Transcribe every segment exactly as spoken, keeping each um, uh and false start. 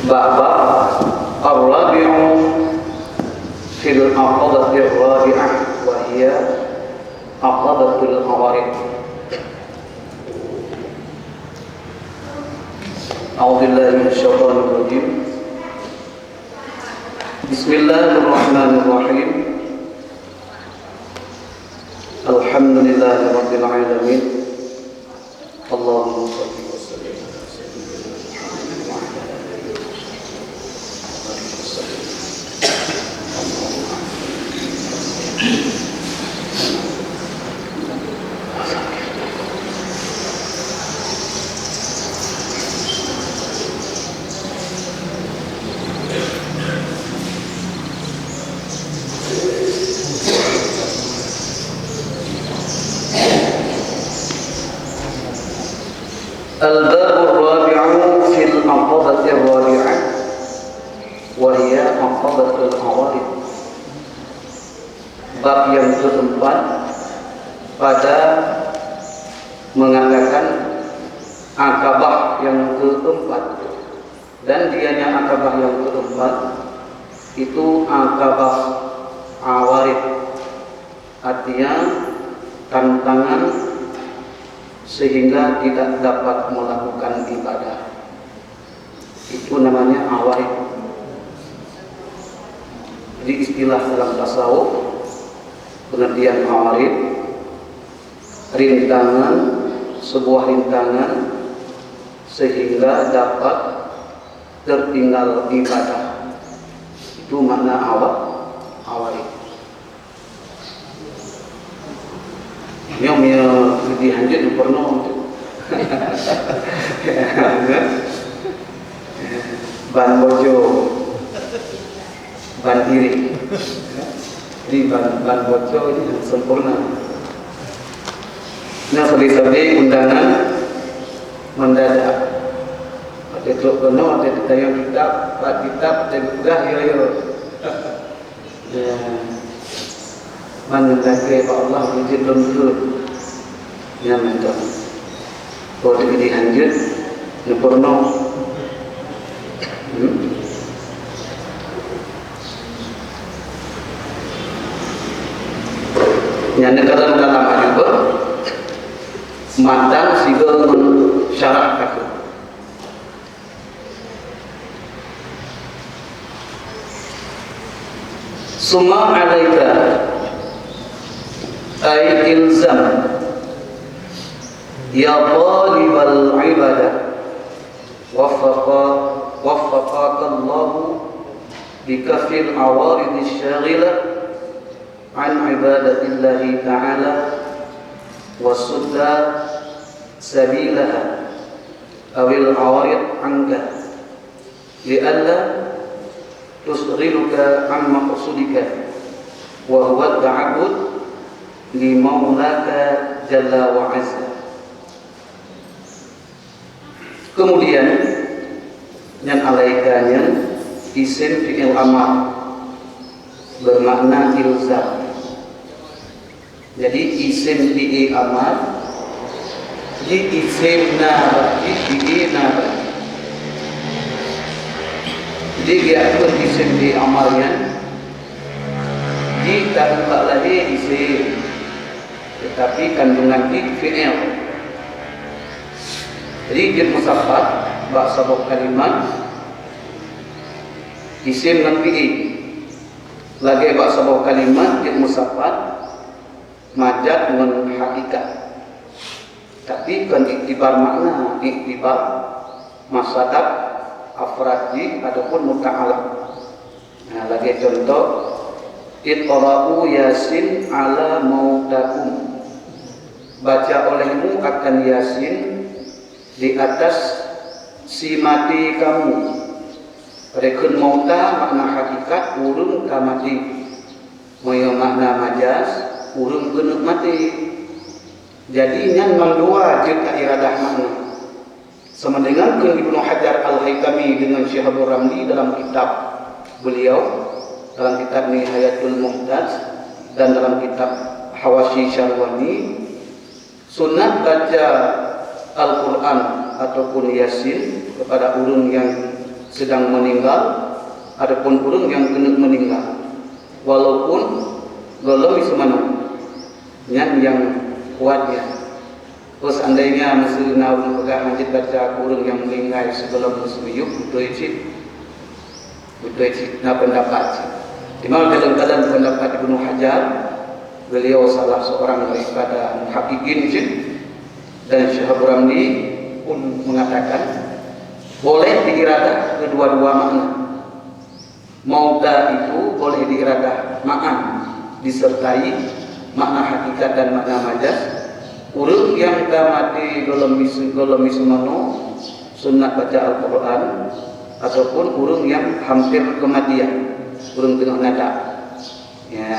Bab, bab ar-rabi'u fil aqabatir rabi'ah, wa hiya aqabatul awarid. A'udzubillahi minasyaitonirrajim. Bismillahirrahmanirrahim. Alhamdulillahirabbil alamin. Allahumma shalli wa sallim ala sayyidina Muhammad wa ala alihi wa sahbihi wa sallim. Al-babur rabi'u fil aqabatir rabi'ah, wa hiya aqabatul awarid. Bab yang keempat pada mengatakan akabah yang keempat, dan dianya akabah yang keempat itu akabah awarid, artinya tantangan sehingga tidak dapat melakukan ibadah. Itu namanya awarid. Jadi istilah dalam tasawuf, pengertian awarid, rintangan, sebuah rintangan sehingga dapat tertinggal ibadah. Itu makna awa-, awarid. Nyoe meunyoe leubeh hanjeuet peurunoe tu. Ban bojo, ban irit. Jadi ban, ban bojo ini sempurna. Nah, sabe-sabe undangan mendadak. Watèe trok keunoe, watèe tanyong kitab, bak kitab, watèe geupeugah, yo, yo. Ya. Man lakèe bak Allah beujeuet lôn kheun. Nyan mantong. Watèe geujih hanjeuet, neupeurunoe. Hmm? Nyan neukalon dalam aju beuh, matan sigoe ngon syarah takheun. Summa alaika, ay ilzam, ya talibal ibadah, waffaqa-, waffaqakallahu bikafil awaridish syaghilah an ibadatillahi ta'ala wa sudda sabilaha awil awarid anka. Li'alla tusghiluka an maqsudika, wa huwa ta'abbud li maulaka jalla wa azza. Kemudian, nyan alaika nyan isim fi'il amar, bermakna ilzam. Jadi, isim fi'il amar, ji isim na bak ji fi'il na bak. Jadi, geujak kheun isim fi'il amar nyan, ji ka bak lahé isim, tetapi kandungan ji fi'il. Jadi, jeuet meusapat bak saboh kalimat, isim ngon fi'il. Lagèe bak saboh kalimat jeuet meusapat majaz ngon hakikat. Tapi kon iktibar makna, iktibar masadak afrad jih ataupun muta'alaq. Nah, lagèe contoh, "Iqra'u Yasin ala mautakum." Baca olehmu akan Yasin di atas si maté kamu. Padahai kheun mauta makna hakikat ureueng ka maté. Meunyoe makna majaz, ureueng keuneuk maté. Jadi, nyan mandua jeuet ka iradah makna. Sama dengan kheun Ibnu Hajar Al-Haitami dengan Syihabur Ramli dalam kitab beliau, dalam kitab Nihayatul Muhtaj dan dalam kitab Hawashi Syarwani, sunat baca Al-Quran ataupun Yasin kepada ureueng nyang sedang meninggal, adapun ureuëng nyang keuneuk meninggal, walaupun gohlom iseumanoe, nyan nyang kuat nyan. Terus seandainya meuseu na ureuëng peugah hana jeuet baca keu ureuëng nyang meuninggai sigohlom meuseu miyueb, beutôi cit. Beutôi cit, na pendapat cit. Cuma dalam keadaan pendapat Ibnu Hajar, beliau salah seorang daripada muhaqqiqin cit, dan Syekh Abu Ramli pun mengatakan boleh diiradah kedua-dua makna. Mauta itu boleh diiradah ma'an, disertai makna hakikat dan makna majaz. Ureuëng nyang ka maté gohlom iseumanoe sunat baca Al-Quran, ataupun ureuëng nyang hampir kematian, ureuëng teungoh nadak. Ya,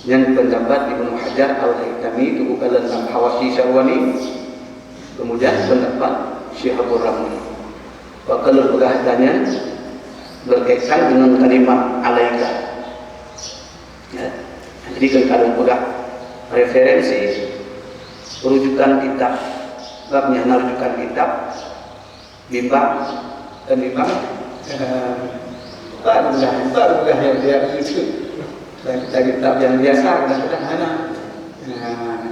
nyan pendapat Ibnu Hajar Al-Haytami, Teungku kalon lam Hawashi Syarwani, kemudian pendapat Syekh Abu Ramli. Bak keuneuk peugah tanyan berkaitan dengan kalimat alaika. Ya. Jadi kan kalau peugah referensi rujukan kitab, bab nyang na rujukan kitab, bimbang, dan bimbang, eh, baru dah, baru dah yang dia itu. Dan kitab-kitab yang biasa kadang-kadang hana. Nah.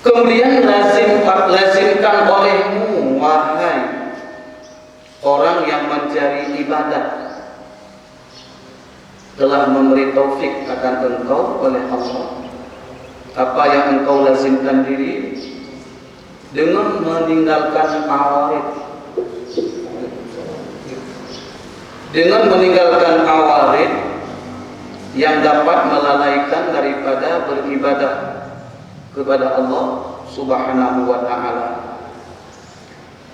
Kemudian lazim, lazimkan olehmu, wahai orang yang mencari ibadah, telah memberi taufik akan engkau oleh Allah, apa yang engkau lazimkan diri dengan meninggalkan awarid. Dengan meninggalkan awarid yang dapat melalaikan daripada beribadah kepada Allah Subhanahu wa Ta'ala.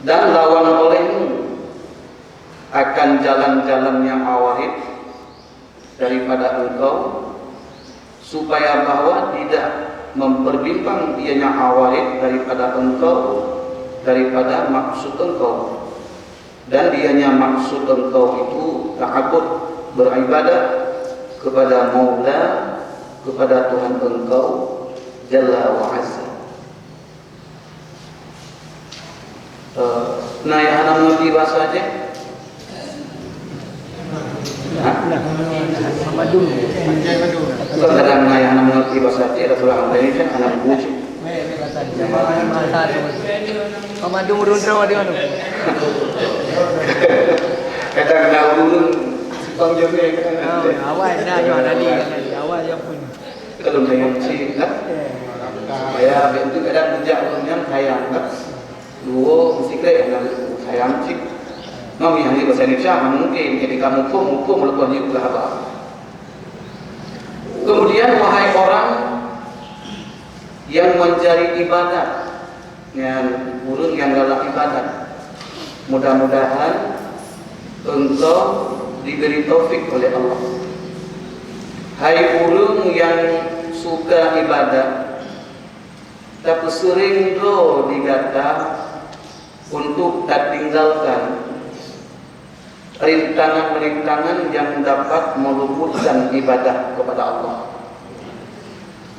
Dan lawan olehmu akan jalan-jalannya awarid daripada engkau, supaya bahwa tidak memperbimbang ianya awarid daripada engkau, daripada maksud engkau. Dan ianya maksud engkau itu ta'abud, beribadah kepada Maula, kepada Tuhan engkau, Jalla wa Azza. Eh, na nyang hana mengerti bahasa Aceh? Hah? Bukan kadang na nyang hana mengerti bahasa Aceh, ada pulang Indonesia, hana buku cit. Pemadum rundra di mana? Kadang na urun simpang jamé kan. Oh, awai na nyoe tadi, awai yang pun. Kalau sayang cit kan? Ya, bentuk kadang bujak ureuëng nyan sayang kan? Dua mesti klik yang sayang cit. Mami yang ni bahasa Indonesia, mana mungkin jadi kamu pun, pun melakukan juga apa. Kemudian, wahai orang yang mencari ibadat, nyan ureuëng nyang galak ibadat, mudah-mudahan engkau diberi taufik oleh Allah. Hai ureuëng nyang suka ibadat, tapeuseuring droe di gata untuk tatinggalkan rintangan-rintangan yang dapat meluputkan ibadah kepada Allah.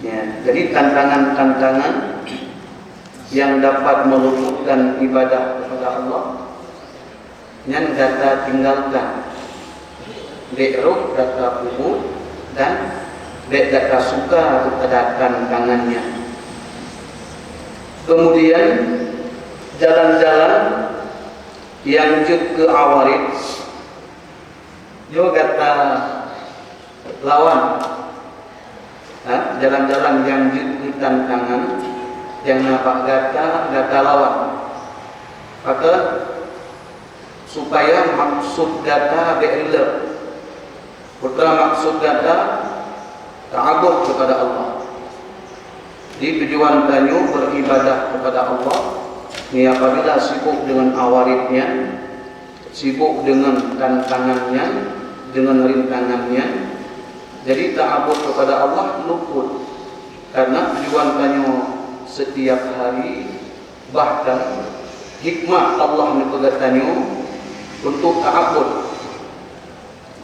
Ya, jadi tantangan-tantangan yang dapat meluputkan ibadah kepada Allah, nyan gata tinggalkan. Bék rôh gata peubuet dan bék gata suka kepada tantangan nyan. Kemudian, jalan-jalan nyang jeuet keu awarid, nyoe gata lawan. Ha? Jalan-jalan nyang jeuet keu tantangan nyang na bak gata, gata lawan. Pakon? Supaya maksud gata bék rilek. Putra maksud gata ta'abud kepada Allah. Di tujuan tanyoe beribadah kepada Allah, ni apabila sibuk dengan awarid nyan, sibuk dengan tantangan nyan, dengan rintangan nyan, jadi ta'abud kepada Allah luput. Karena tujuan tanyoe setiap hari, bahkan hikmah Allah neupeugah tanyoe untuk ta'abud.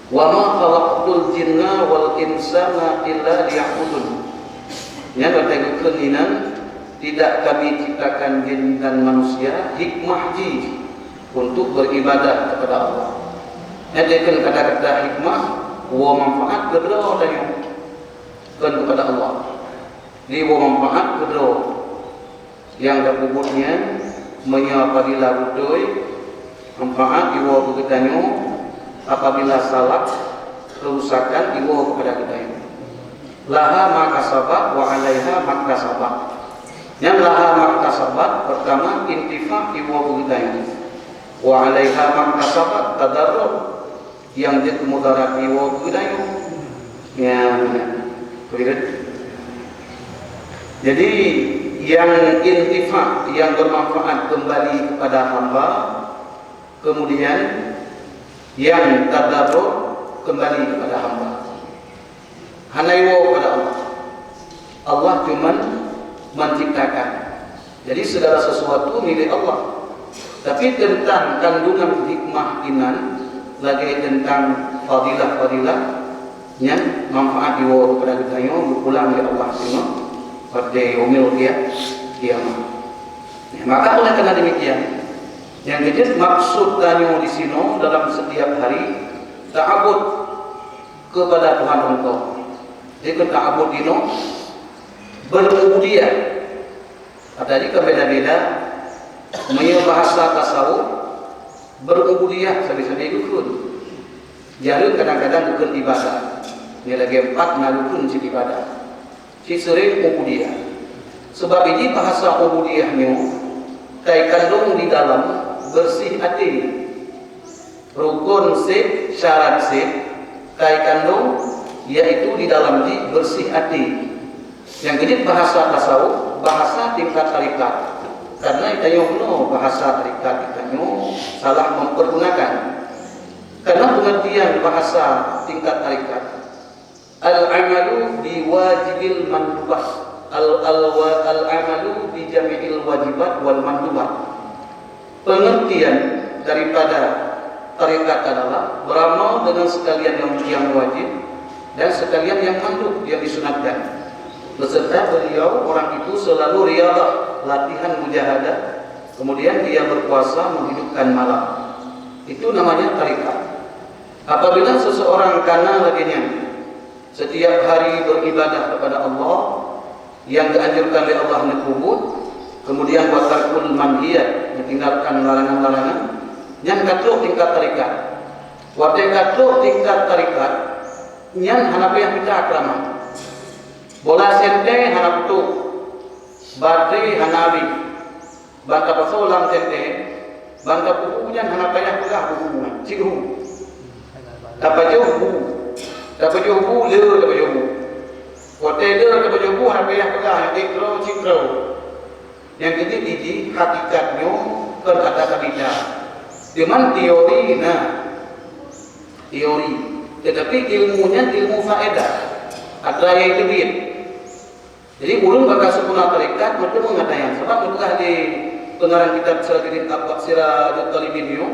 "Wa ma khalaqtul jinna wal insana illa liya'budun." Nyan watée geukheun inan, "Tidak Kami ciptakan jin dan manusia, hikmah jih untuk beribadah kepada Allah. Nyan dikheun kata-kata hikmah, woe manfaat keudroe tanyoe, kon kepada Allah. Di woe manfaat keudroe nyang tapeubuet nyan, meunyoe apabila beutôi, manfaat diwoe keu geutanyoe, apabila salah, kerusakan diwoe kepada geutanyoe. Laha ma kasabat wa alaiha maktasabat. Nyang laha maktasabat, pertama, intifa' diwoe keu geutanyoe. Wa alaiha maktasabat, tadarrur. Nyang jeuet mudarat diwoe keu geutanyoe. Nyan, nyan. Clear? Jadi, yang intifa', yang bermanfaat kembali kepada hamba, kemudian yang tadarrur kembali kepada hamba. Hana iwoe kepada Allah. Allah cuman menciptakan. Jadi, segala sesuatu milik Allah. Tapi tentang kandungan hikmah inan, lagèe tentang fadilah-fadilah, nyan manfaat diwoe kepada geutanyoe, geupulang lé Allah singoh watèe yaumil qiyamah. Ya, maka oleh karena demikian, nyang keujeuet maksud tanyoe di sinoe dalam setiap hari, ta'abud kepada Tuhan engkau. Jadi, ta'abud dinoe, berubudiyah. Kata jih ka beda-beda. Meunyoe bahasa tasawuf, berubudiyah sabe-sabe rukun. Jareueng kadang-kadang rukun ibadah. Nyan lagèe empat na rukun cit ibadah. Cit seuring ubudiyah. Sebab jih bahasa ubudiyah nyoe ka ikandong di dalam beureuséh até. Rukun sép, syarat sép, ka ikandong, yaitu di dalam jih beureuséh até. Nyang keujeuet bahasa tasawuf, bahasa tingkat tarekat. Karena tanyoe bunoe bahasa tarekat tanyoe salah mempergunakan. Karena pengertian bahasa tingkat tarekat, al-amalu bi wajibil mandubat. Al, al, al-amalu bi jami'il wajibat wal mandubat. Pengertian daripada tarekat adalah beramal dengan sekalian yang, yang wajib dan sekalian yang mandub, yang disunatkan. Beserta beliau, orang itu selalu riyadah, latihan mujahadah, kemudian dia berpuasa, menghidupkan malam. Itu namanya tarekat. Apabila seseorang kana lagèe nyan, setiap hari beribadah kepada Allah, yang dianjurkan lé Allah neupeubuet, kemudian wa tarkul manhiyat, meninggalkan larangan-larangan, nyan ka trok tingkat tarekat. Watèe ka trok tingkat tarekat, nyan hana payah mita keuramat. Bola sente hana putôh, baterai hana abéh. Ban tapasoe lam sente, ban tapeuhu nyan hana payah peugah buhu nyan, cit hu. Tapajoh bu, tapajoh bu, le tapajoh bu. Watèe le tapajoh bu, hana payah peugah nyan, ék droe, cit droe. Nyang keujeuet jih, hakikat nyoe kon ata tabita. Cuman teori na, teori. Tetapi ilmu nyan ilmu faedah. Atra nyang teubiet. Jadi, ureueng bak ka sempurna tarekat, meuteumé ngon ata nyan. Sabab geupeugah di peungarang kitab Sirajuddin Abba-, Sirajut Talibin nyoe,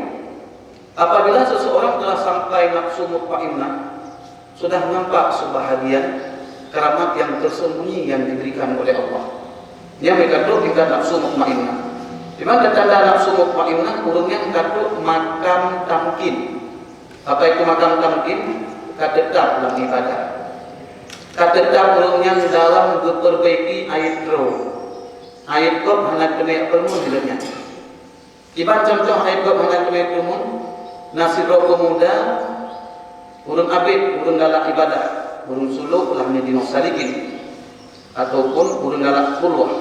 apabila seseorang telah sampai nafsu mutmainnah, sudah nampak sebahagian keramat yang tersembunyi yang diberikan oleh Allah. Nyan meukatrok tingkat nafsu mutmainnah. Di mana tanda nafsu mutmainnah, ureueng nyan katrok makam tamkin. Apa itu makam tamkin? Ka teutap lam ibadah. Ka teutap ureueng nyan dalam geupeurbaiki aib droe. Aib gob hana keuneuk peurumoh di donya. Kiban contoh aib gob hana keuneuk peurumoh, na sidroe peumuda, ureueng abét, ureueng galak ibadah, ureueng sulok lam jinoe salikin, ataupun ureueng galak khulwah.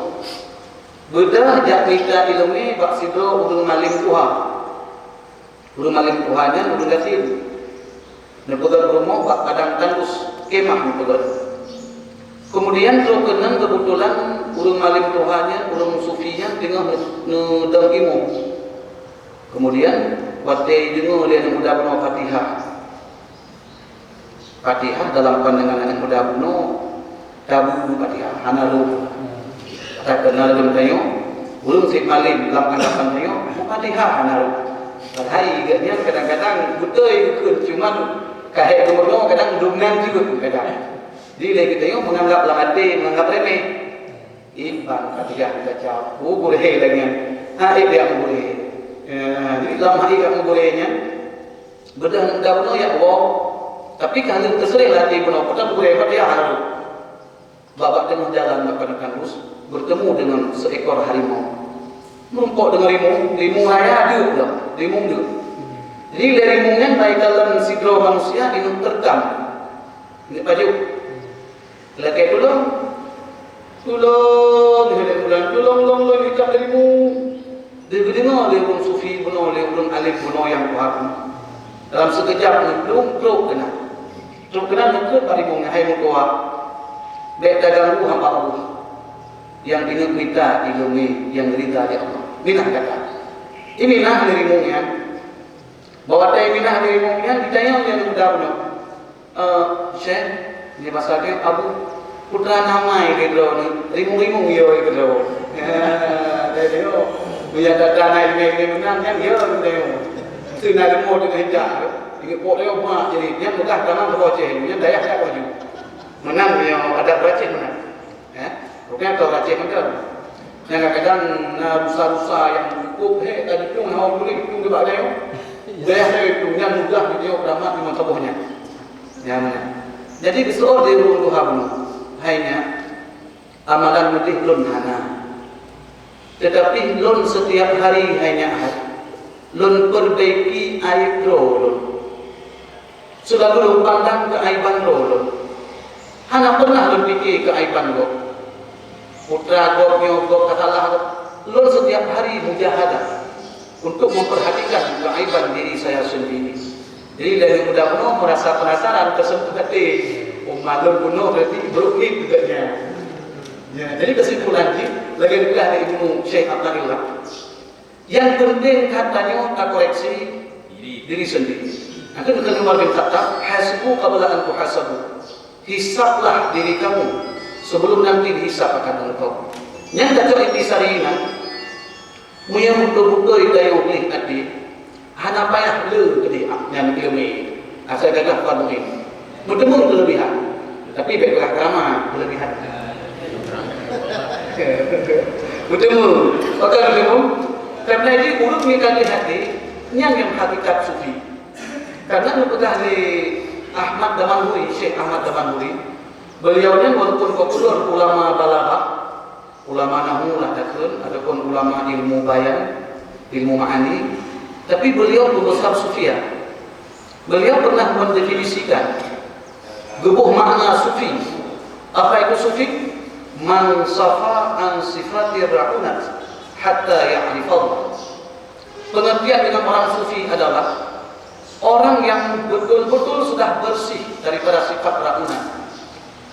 Beudôh jak mita ileumèe bak sidroe ureueng malém tuha. Ureueng malém tuha nyan ureueng gasien. Neupeugöt rumoh bak padang tandus, kemah neupeugöt. Keumudian trok keunan keubeutulan ureueng malém tuha nyan, ureueng sufi nyan teungoh neu-, neudong imeum. Keumudian watèe jideungoe lé aneuk muda bunoe Fatihah. Fatihah dalam pandangan aneuk muda bunoe tabu, Fatihah hana rôh. Takeunal lom tanyoe, ureueng sép malém lam anggapan tanyoe, Fatihah hana rôh. Padahai gobnyan kadang-kadang beutôi geukheun, cuman ka hék geumeunyoe kadang dum nan jeuet kadang. Jadi lé geutanyoe meunganggap lam até, meunganggap remeh. Ih, ban Fatihah baca, bu gurèe lagèe nyan. Ha, eh, biak bu gurèe. Eh, jadi lam hati kat meugurée nyan, beudôh neuk da bunoe ya Allah. Tapi ka lheueh teuseuréng lam até bunoe, peue ta meugurée, peue ta harôh. Bak-bak teungoh jalan bak padang tandus, bertemu dengan seekor harimau. Meurumpok deungon rimueng, rimueng raya jeuet lom, rimueng jeuet. Jadi lé rimueng nyan baikon lom sidroe manusia inong teurkam. Ingat pajoh. Lakée tulông. Tulông, hai lé bulan, tulông, lông, lông, ikab rimueng. Deuh geudeungoe lé ureuëng sufi bunoe, lé ureuëng alim bunoe nyang tuha. Dalam sikeujab nyan plueng trok keunan. Trok keunan neukheun bak rimueng nyan, "Hai meutuah, bék taganggu hamba Allah nyang ingat mita ileumé nyang rida lé Allah. Minah gata." Iminah lé rimueng nyan. Bak watée iminah lé rimueng nyan, jitanyong lé aneuk muda bunoe, "Eh, Syekh, nyoe basa keuh Abu, peue teuma nama keu droeneuh, rimueng-rimueng yo keu droe." Ya, jadi yo. Meunyo gata na ileumé-ileumé meunan, nyan yo keu droe. Meusti na rumoh teungoh jak. Ingat pok lé mak jadi, nyan peugah tamong keu Aceh, nyan dayah jak laju. Meunan meunyo adat Aceh meunan. Eh, rupanya keu Aceh mantong. Nyang kadang na rusa-rusa nyang cukup he, ka jitueng hawa murit, jitueng di bak dayah. Dayah dayah itu, nyan mudah dijaweueb rahmat limong saboh nyan. Ya, mana? Jadi, geuseuôt lé ureuëng tuha bunoe, "Hai nyak, amalan meudeh lôn hana. Tetapi lôn setiap hari, hai nyak, hai, lôn perbaiki aib droe lôn. Seulalu lôn pandang keuaiban droe lôn. Hana pernah lôn pike keuaiban gob. Putra gob nyoe gob ka salah gob. Lôn setiap hari mujahadah untuk memperhatikan keaiban diri saya sendiri." Jadi, lé muda bunoe merasa penasaran, tersentuh hati. "Oh, malon bunoe berarti brok nit juga nya." Ya, jadi kesimpulan jih, lagée peugah lé Ibnu Syekh Abdullah, yang penting katanya takoreksi diri sendiri. Akan kata Umar bin Khattab, "Hasibu qabla an tuhasabu." Hisablah diri kamu sebelum nanti dihisab akan engkau. Nyang kata intisari nan, meunyoe beutôi-beutôi tayue gleh até, hana payah le keudeh nyan ileumé. Asai gagah Tuhan muhim. Meuteumé keuleubihan. Tapi bék peugah keuramat keuleubihan. Meuteumé. Pakon meuteumé? Karena jih ureuëng nyang ka gleh até, nyan nyang hakikat sufi. Karena neupeugah lé Ahmad Damanhuri, Syekh Ahmad Damanhuri, beliau nyan walaupun populer ulama balaghah, ulama nahwu lah takheun, ataupun ulama ilmu bayan, ilmu ma'ani, tapi beliau pembesar sufiah. Beliau pernah mendefinisikan geuboh makna sufi. Apa itu sufi? "Man safa an sifatir ra'unat hatta ya'rifallah." Pengertian dengan orang sufi adalah orang yang betul-betul sudah bersih daripada sifat ra'unat.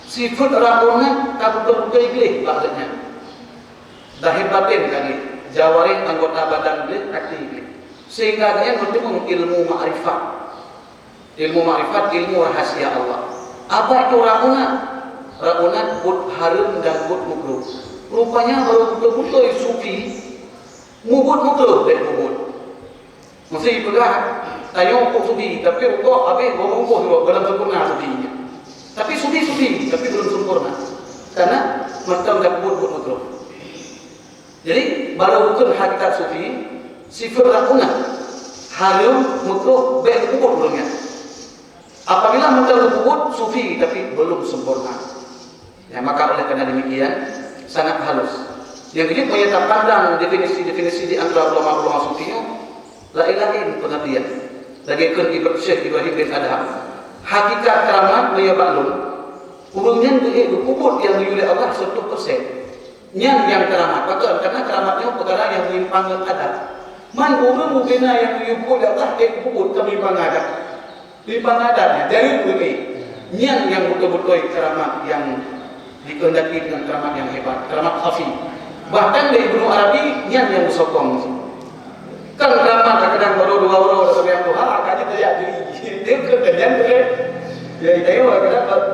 Sifat ra'unat ka beutôi-beutôi gleh bak geuhnyan. Zahir batin ka gleh, jawarih anggota badan gleh, até gleh. Sehingga geuhnyan meuteumé ilmu makrifat. Ilmu makrifat, ilmu rahasia Allah. Apa itu ra'unat? Ra'unat buet hareuem dan buet makruh. Rupanya baru beutôi-beutôi sufi mubuet makruh bék mubuet. Meusti peugah, tanyoe kok sufi, tapi rukok habéh bungkôh jua, belum sempurna sufi nyan. Tapi sufi-sufi, tapi belum sempurna. Karena mantong ka buet-buet makruh. Jadi, baru rukon hakikat sufi, sifat ra'unah, hareuem, makruh, bék geupubuet ureuëng nyan. Apabila mantong geupubuet, sufi, tapi belum sempurna. Ya, maka oleh karena demikian, sangat halus. Nyang keujeuet, meunyo tapandang definisi-definisi di antara ulama-ulama sufi nyoe, laén-laén pengertian. Lagée kheun Ibra-, Syekh Ibrahim bin Adham, hakikat keramat meunyo bak lôn, ureuëng nyan geuék geupubuet nyang geuyue lé Allah seratus persen. Nyan nyang keramat. Pakon? Karena keramat nyoe peukara nyang meuimpang ngon adat. Man ureuëng mungkén na nyang geuyue pubuet lé Allah ék geupubuet ka meuimpang ngon adat. Di pangadatannya, dari ulama, nyan nyang beutôi-beutôi keramat nyang dikehendaki dengan keramat nyang hebat, keramat khafi. Bahkan dari Ibnu Arabi, nyan nyang meusokong. Kan keramat kadang baru dua uroe, sampai yang tuha, kan itu ya diri. Dia bukan nyan boleh. Ya, itu ya, kadang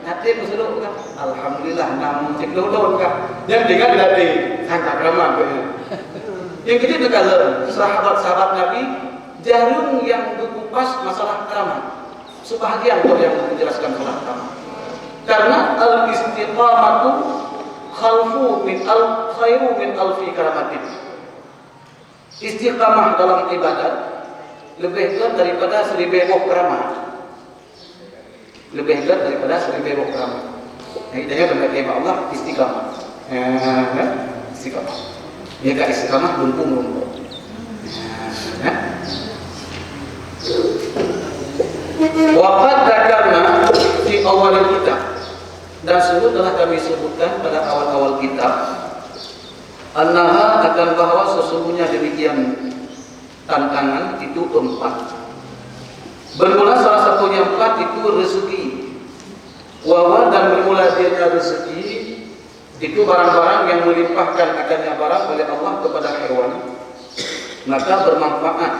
nanti musuh kan. Alhamdulillah, enam cek lulun kan. Yang tinggal nanti, sangka keramat tu. Yang kedua, kalau sahabat-sahabat Nabi, jarang yang berkupas masalah keramat. Sebahagian tu yang menjelaskan salah pertama. Karena al-istiqamatu khalfu min al-, khairu min alfi karamatin. Istiqamah dalam ibadat leubeh gét daripada siribée boh keuramat. Leubeh gét daripada siribée boh keuramat. Nah, itu yang Allah istiqamah. Eh, kan? Istiqamah. Dia kat istiqamah lumpung-lumpung. Eh? Wa qad dzakarna fi awwalil kitab. Dan sungguh telah kami sebutkan pada awal-awal kitab, annaha, akan bahwa sesungguhnya demikian tantangan itu empat. Bermula salah satunya empat itu rezeki. Wa huwa, dan bermula dianya rezeki, itu barang-barang yang melimpahkan akannya barang oleh Allah kepada hewan, maka bermanfaat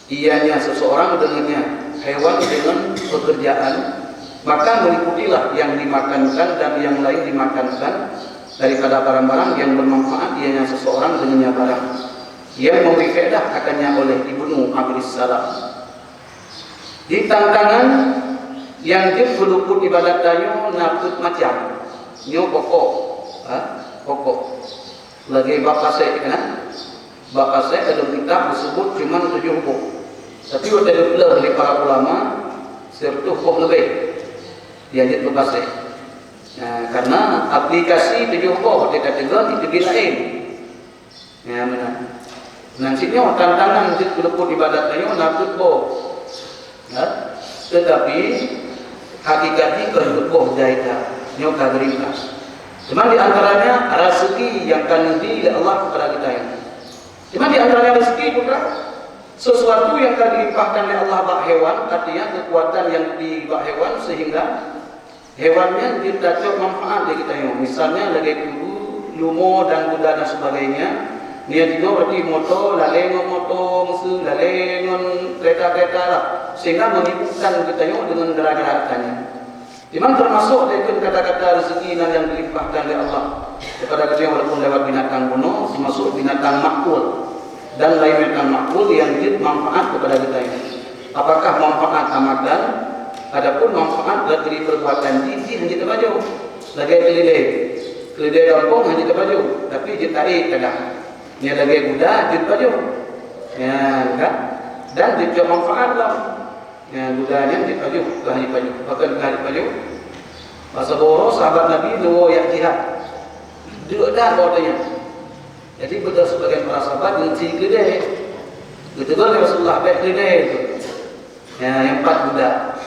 ianya seseorang dengannya, hewan dengan pekerjaan, maka meliputilah yang dimakankan dan yang lain dimakankan daripada barang-barang yang bermanfaat ianya seseorang dengannya barang yang memberi faedah akannya oleh Ibnu Abdissalam. Di tantangan nyang jeuet keu luput ibadat tanyoe na peuet macam. Nyoe pokok, ha? Pokok. Lagée bak pasek, kan? Bak pasek dalam kitab disebut cuma tujoh boh. Tapi watée geupeuleueh lé para ulama, sireutoh boh leubeh nyang jeuet keu pasek. Nah, karena aplikasi tujoh boh watée ka teugon itu laén. Ya, meunan. Nan cit nyoe tantangan jeuet keu luput ibadat tanyoe na peuet boh. Ya. Tetapi hakikat jih kon peuet boh jai that. Nyoe ka geuringkas. Cuma di antaranya rezeki nyang ka neubri lé Allah kepada kita nyoe. Cuma di antaranya rezeki bukan sesuatu yang ka dilimpahkan oleh Allah bak hewan, artinya kekuatan yang di bak hewan sehingga hewan nyan jeuet tacok manfaat lé geutanyoe, misalnya lagée tulu, lumo dan kuda dan sebagainya. Nyan jinoe berarti moto, lalée ngon moto, meuseu, lalée ngon kereta-kereta lah, sehingga menyibukkan geutanyoe dengan gara-gara tanyoe. Memang termasuk daripada kata-kata rezeki nan yang dilimpahkan oleh Allah kepada geutanyoe walaupun lewat binatang bunoe, termasuk binatang makul dan lain binatang makul yang jeuet manfaat kepada geutanyoe. Apakah manfaat amalan? Adapun manfaat dari perbuatan jih, jih hana tapajoh. Lagée keuleudée. Keuleudée gampông hana tapajoh, tapi jeuet taék kadang. Nyan lagée guda jeuet pajoh. Nyan kan? Dan jeuet manfaat lah. Nyan guda nyan jeuet pajoh, lah jeuet pajoh. Bahkan lah jeuet pajoh. Masa boro sahabat Nabi neuwoe jak jihad. Deuk that boro nyan. Jadi beudôh sebagian para sahabat ngon sie keuleudée. Geutegur lé Rasulullah, "Bék keuleudée tu." Ya, nyang pat guda.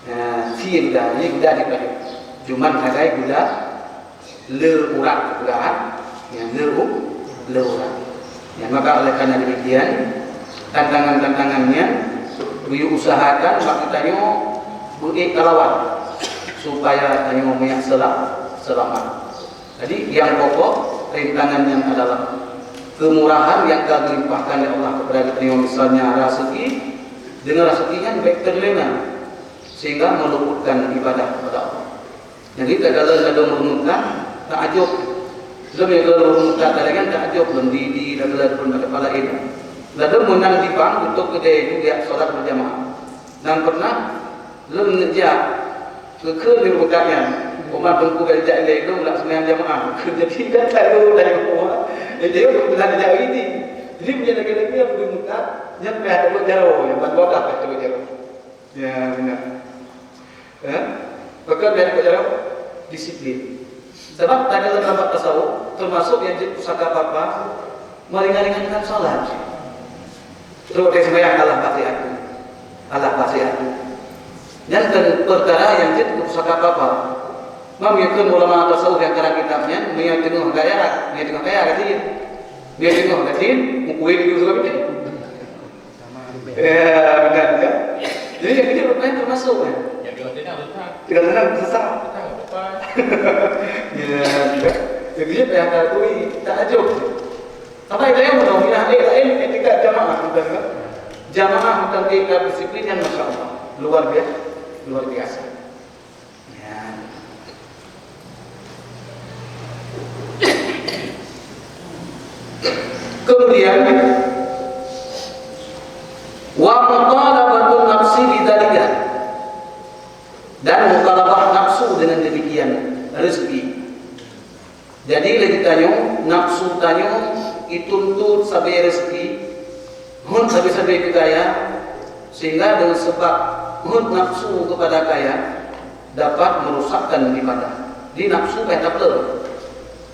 Ya, sie guda, jadi guda jeuet pajoh. Cuman sagai guda le urat guda, ya, le u-, le urat. Ya, maka oleh karena demikian, tantangan-tantangan nyan, geuyue usahakan bak geutanyoe beuék talawan supaya tanyoe meunyak sela-, selamat. Jadi, yang pokok rintangan nyan adalah kemurahan yang ka geulimpahkan oleh Allah kepada geutanyoe, misalnya raseuki, dengan raseuki nyan bék teuleuna, sehingga meluputkan ibadah kepada Allah. Jadi, takalon ladôm ureuëng meukat, taajôb. Lom nyang kalon ureuëng meukat tadi kan taajôb, lom di, di, takalon pun ada pala itu. Ladôm meunan di bank untuk keudée juga solat berjamaah. Dan pernah lom neujak Keu-keu di rukat nyan, umat teungku ka jijak ilée lom nak seumayang jamaah. Jadi kan tak lôn dari rumah. Jadi lôn pernah dijak ini. Jadi punya lagi-lagi yang pergi mutat, nyan payah teubiet jaroe, yang ban bodah payah teubiet jaroe. Ya, benar. Ya? Bahkan payah teubiet jaroe, disiplin. Sebab tadi dalam bab tasawuf, termasuk yang jadi pusaka papa, meringan-ringankan salat. Trok watée seumayang, "Allah pasi aku. Allah pasi aku." Nyan kan peukara nyang jeuet keu pusaka papa. Mam yakun ulama tasawuf nyang karang kitab nyan, meunyoe teungoh gaya, meunyoe teungoh gaya ka jeuet. Meunyoe teungoh ka jeuet, meukueh di usaha bikin. Ya, benar kan? Jadi yang ini rupanya termasuk kan? Tinggal tenang, susah. Ya, kan? Jadi payah akui, tak acuh. Sampai dia menolong, ya, eh, lain etika jamaah, bukan kan? Jamaah bukan etika disiplin yang masya Allah, luar biasa, luar biasa. Ya. Kemudian, wa muqalabatun nafsi bidzalika, dan muqalabah nafsu dengan demikian rezeki. Jadi lagi tanyoe, nafsu tanyoe dituntut sabe rezeki, hon sabe-sabe keu kaya, sehingga deungon sebab hon nafsu kepada kaya dapat merusakkan ibadah. Di nafsu ka tapeuleueh.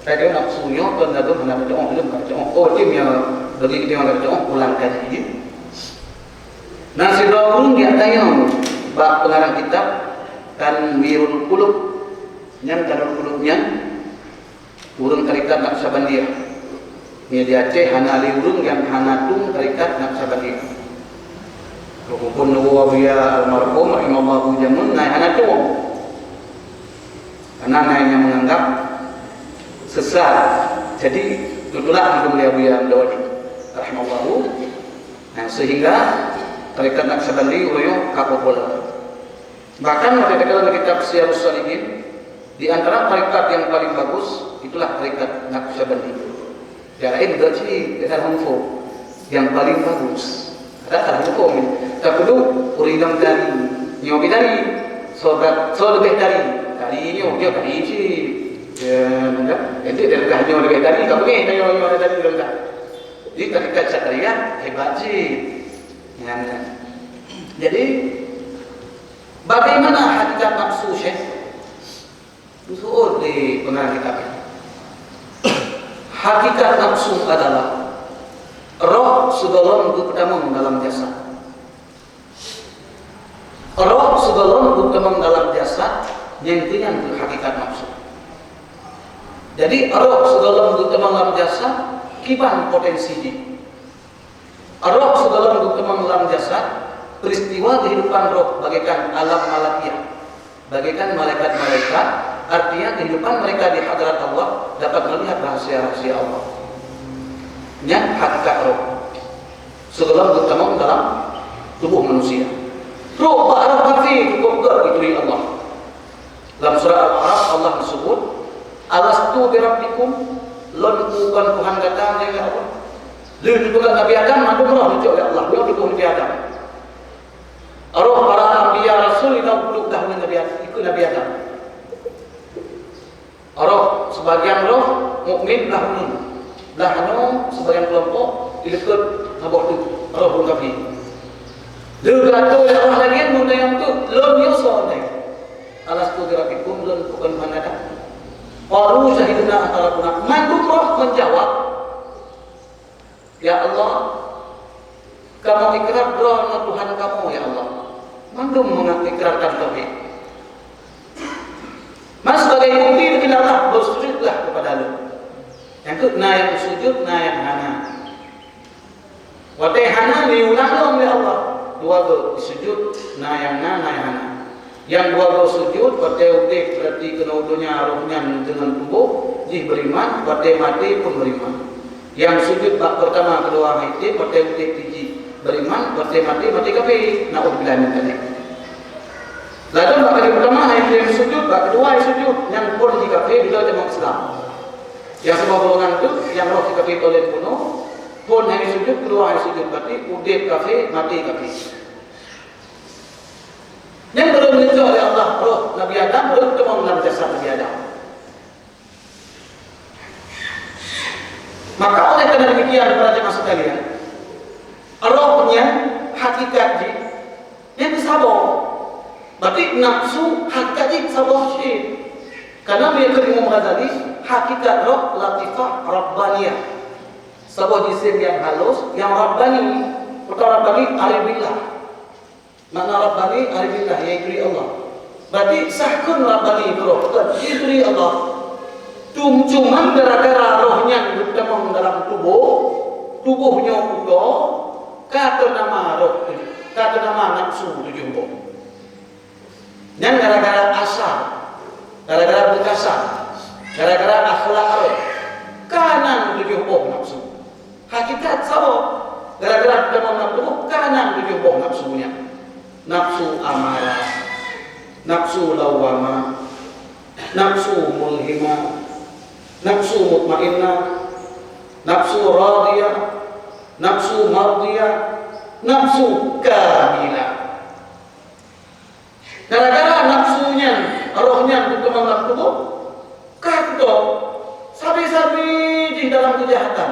Kadang nafsu nyoe kon lagèe hana teuong, leuem ka teuong. Oh, tim nyang bagi dia ka teuong pulang kaji. Nah, sidroe ureueng geutanyong bak pengarang kitab Tanwirul Qulub. Nyan Tanwirul Qulub nyan ureueng tarekat Naqsyabandiyah. Nyan di Aceh hana lé ureueng nyang hana tueng tarekat Naqsyabandiyah. Walaupun Nawawi almarhum rahimallahu jamun na hana tueng. Karena na nyang menganggap sesat. Jadi, ditulak mandum lé Abuya Mudawadi rahimallahu. Nah, sehingga tarekat Naqsyabandi ureueng nyoe ka populer. Bahkan, watèe takalon kitab Siyarus Salihin, di antara tarekat yang paling bagus, itulah tarekat Naqsyabandi. Yang laén geuci, kita hongko. Yang paling bagus. Ada tak hongko ni? Tak perlu, ureueng tari. Nyoe tari. Sobat, so lebih tari. Tari nyoe, dia tari cit. Ya, dah. Jadi, dia dah nyoe lebih tari, tak boleh, nyoe, nyoe ada tari, dah. Jadi, tarekat Syatriyah, hebat cit. Ya, ya. Jadi, bagaimana hakikat nafsu, Syekh? Seuôt di pengarang kitab nyan. Hakikat nafsu adalah roh sigohlom geupeutamong dalam jasad. Roh sigohlom geupeutamong dalam jasad, nyan keuh nyan keuh hakikat nafsu. Jadi, roh sigohlom geupeutamong dalam jasad, kiban potensi jih. Roh sigohlom geupeutamong lam jasad, peristiwa kehidupan roh bagaikan alam malakiyah, bagaikan malaikat-malaikat, artinya kehidupan mereka di hadarat Allah dapat melihat rahasia-rahasia Allah. Nyan hakikat roh. Sigohlom geupeutamong dalam tuboh manusia. Roh bak roh maté cukup gèt geuturi Allah. Lam surah Al-A'raf, Allah geusebut, "Alastu birabbikum?" Lôn bukon Tuhan gata, ya Allah? Lheueh geupeugah Nabi Adam, mandum roh geucok lé Allah, nyoe tuboh Nabi Adam. Roh para anbiya rasul inong puluh tahun Nabi Adam, ikut Nabi Adam. Roh, sebagian roh mukmin blah uneun, blah nyoe sebagian kelompok ileukeut saboh teuk roh ureueng kafé. Lheueh geuatô lé Allah lagèe nyan, meunyoe nyang teuk lôn nyoe soe nyoe? Alastu birabbikum, lôn bukon Tuhan gata? Qalu syahidna an tarabuna. Mandum roh menjawab, "Ya Allah, kamoe ikrar droeneuh Tuhan kamoe, ya Allah." Mandum mengikrarkan tauhid. Mas sebagai bukti, Allah, bersujudlah kepada Lôn. Nyang keuh na nyang sujud, na nyang hana. Watèe hana, neulang lom lé Allah. Dua goe sujud, na nyang na, na nyang hana. Nyang dua goe sujud, watèe udép, berarti keunoe donya roh nyan deungon tuboh jih beriman, watèe maté pun beriman. Nyang sujud bak peurtama, keudua, hai udép, watèe udép jih beriman, watèe maté, maté kafé. Naudzubillah min dzalik. Ladôm bak kali peurtama hai udép sujud, bak keudua hai sujud, nyan phôn jih kafé, bila tamong Islam. Nyang saboh golongan teuk, nyang roh jih kafé tolén bunoe, phôn hai sujud, keudua hai sujud, berarti udép kafé, maté kafé. Nyan baru neucok lé Allah roh Nabi Adam, baru tamong lam jasad Nabi Adam. Maka oleh karena demikian, para jemaah sekalian, roh nyan hakikat jih nyan saboh. Berarti nafsu hakikat jih saboh cit. Karena mengikut Imam Ghazali, hakikat roh latifah rabbaniyah. Saboh jisim nyang halus, nyang rabbani. Peue rabbani, arif billah. Makna rabbani, arif billah, yaitu Allah. Berarti sah kon rabbani keudroe, kon, yaitu Allah. Cum-, cuman gara-gara roh nyan geutamong dalam tuboh, tuboh nyoe utoe, ka teunama roh, ka teunama nafsu tujoh boh. Nyan gara-gara asal, gara-gara beukasan, gara-gara akhlak roh, ka nan tujoh boh nafsu. Hakikat saboh, gara-gara teuma nafsu, ka nan tujoh boh nafsu nyan. Nafsu amarah, nafsu lawwamah, nafsu mulhimah, nafsu mutmainnah, nafsu radiyah, nafsu mardiyah, nafsu kamilah. Gara-gara nafsu nyan, roh nyan geukeumang lam tuboh, ka keudroe, sabe-sabe jih dalam keujahatan,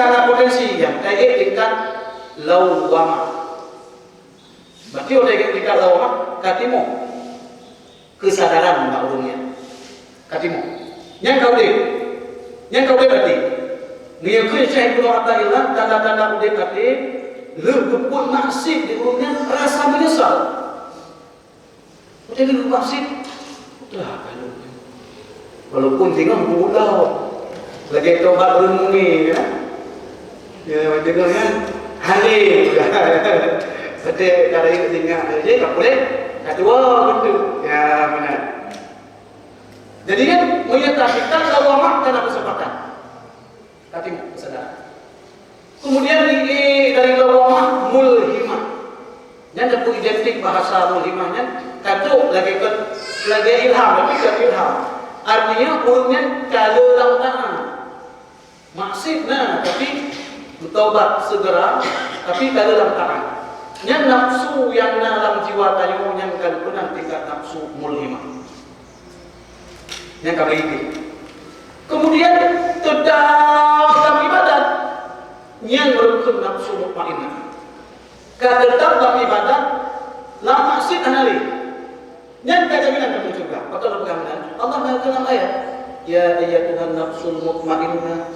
ka na potensi nyan, ka ék tingkat lawwamah. Berarti watée ka tingkat lawwamah, ka timoh keusadaran bak ureuëng nyan. Ka timoh. Nyan ka udeb. Nyan ka udeb até. Meunyoe kheun Syekh Ibnu Athaillah, tanda-tanda udeb até, lheueh geupeubuet maksiet di ureuëng nyan rasa meunyeusal. Watée lheueh maksiet, walaupun singoh geuulang, lagée tobat ureuëng mumi, ya. Ya, watée nyan, hane. Watée ka rayeuk singoh, jadi ka puléh, ka tuwoe beutôi. Ya, meunan. Jadi kan, meunyoe tapeugah lawwamah kana keuseumpatan. Ka timoh keusadaran. Kemudian di, dari lawwamah mulhimah. Nyan teupeu identik bahasa mulhimah nyan, ka trok lagée ke, lagée ilham, tapi ka ilham. Artinya, ureuëng nyan ka le lam taát. Maksiet na, tapi beutaubat segera, tapi ka le lam taát. Nyan nafsu nyang na lam jiwa tanyoe nyan ka meunan tingkat nafsu mulhimah. Nyang ka meuiék. Kemudian, teutap lam ibadat, nyan meureukeun nafsu mutmainnah. Ka teutap lam ibadat, lam maksiet hana lé. Nyan ka jaminan dalam syurga. Beutôi peugah meunan. Allah na keunan ayat, "Ya ayyatuhan nafsul mutmainnah,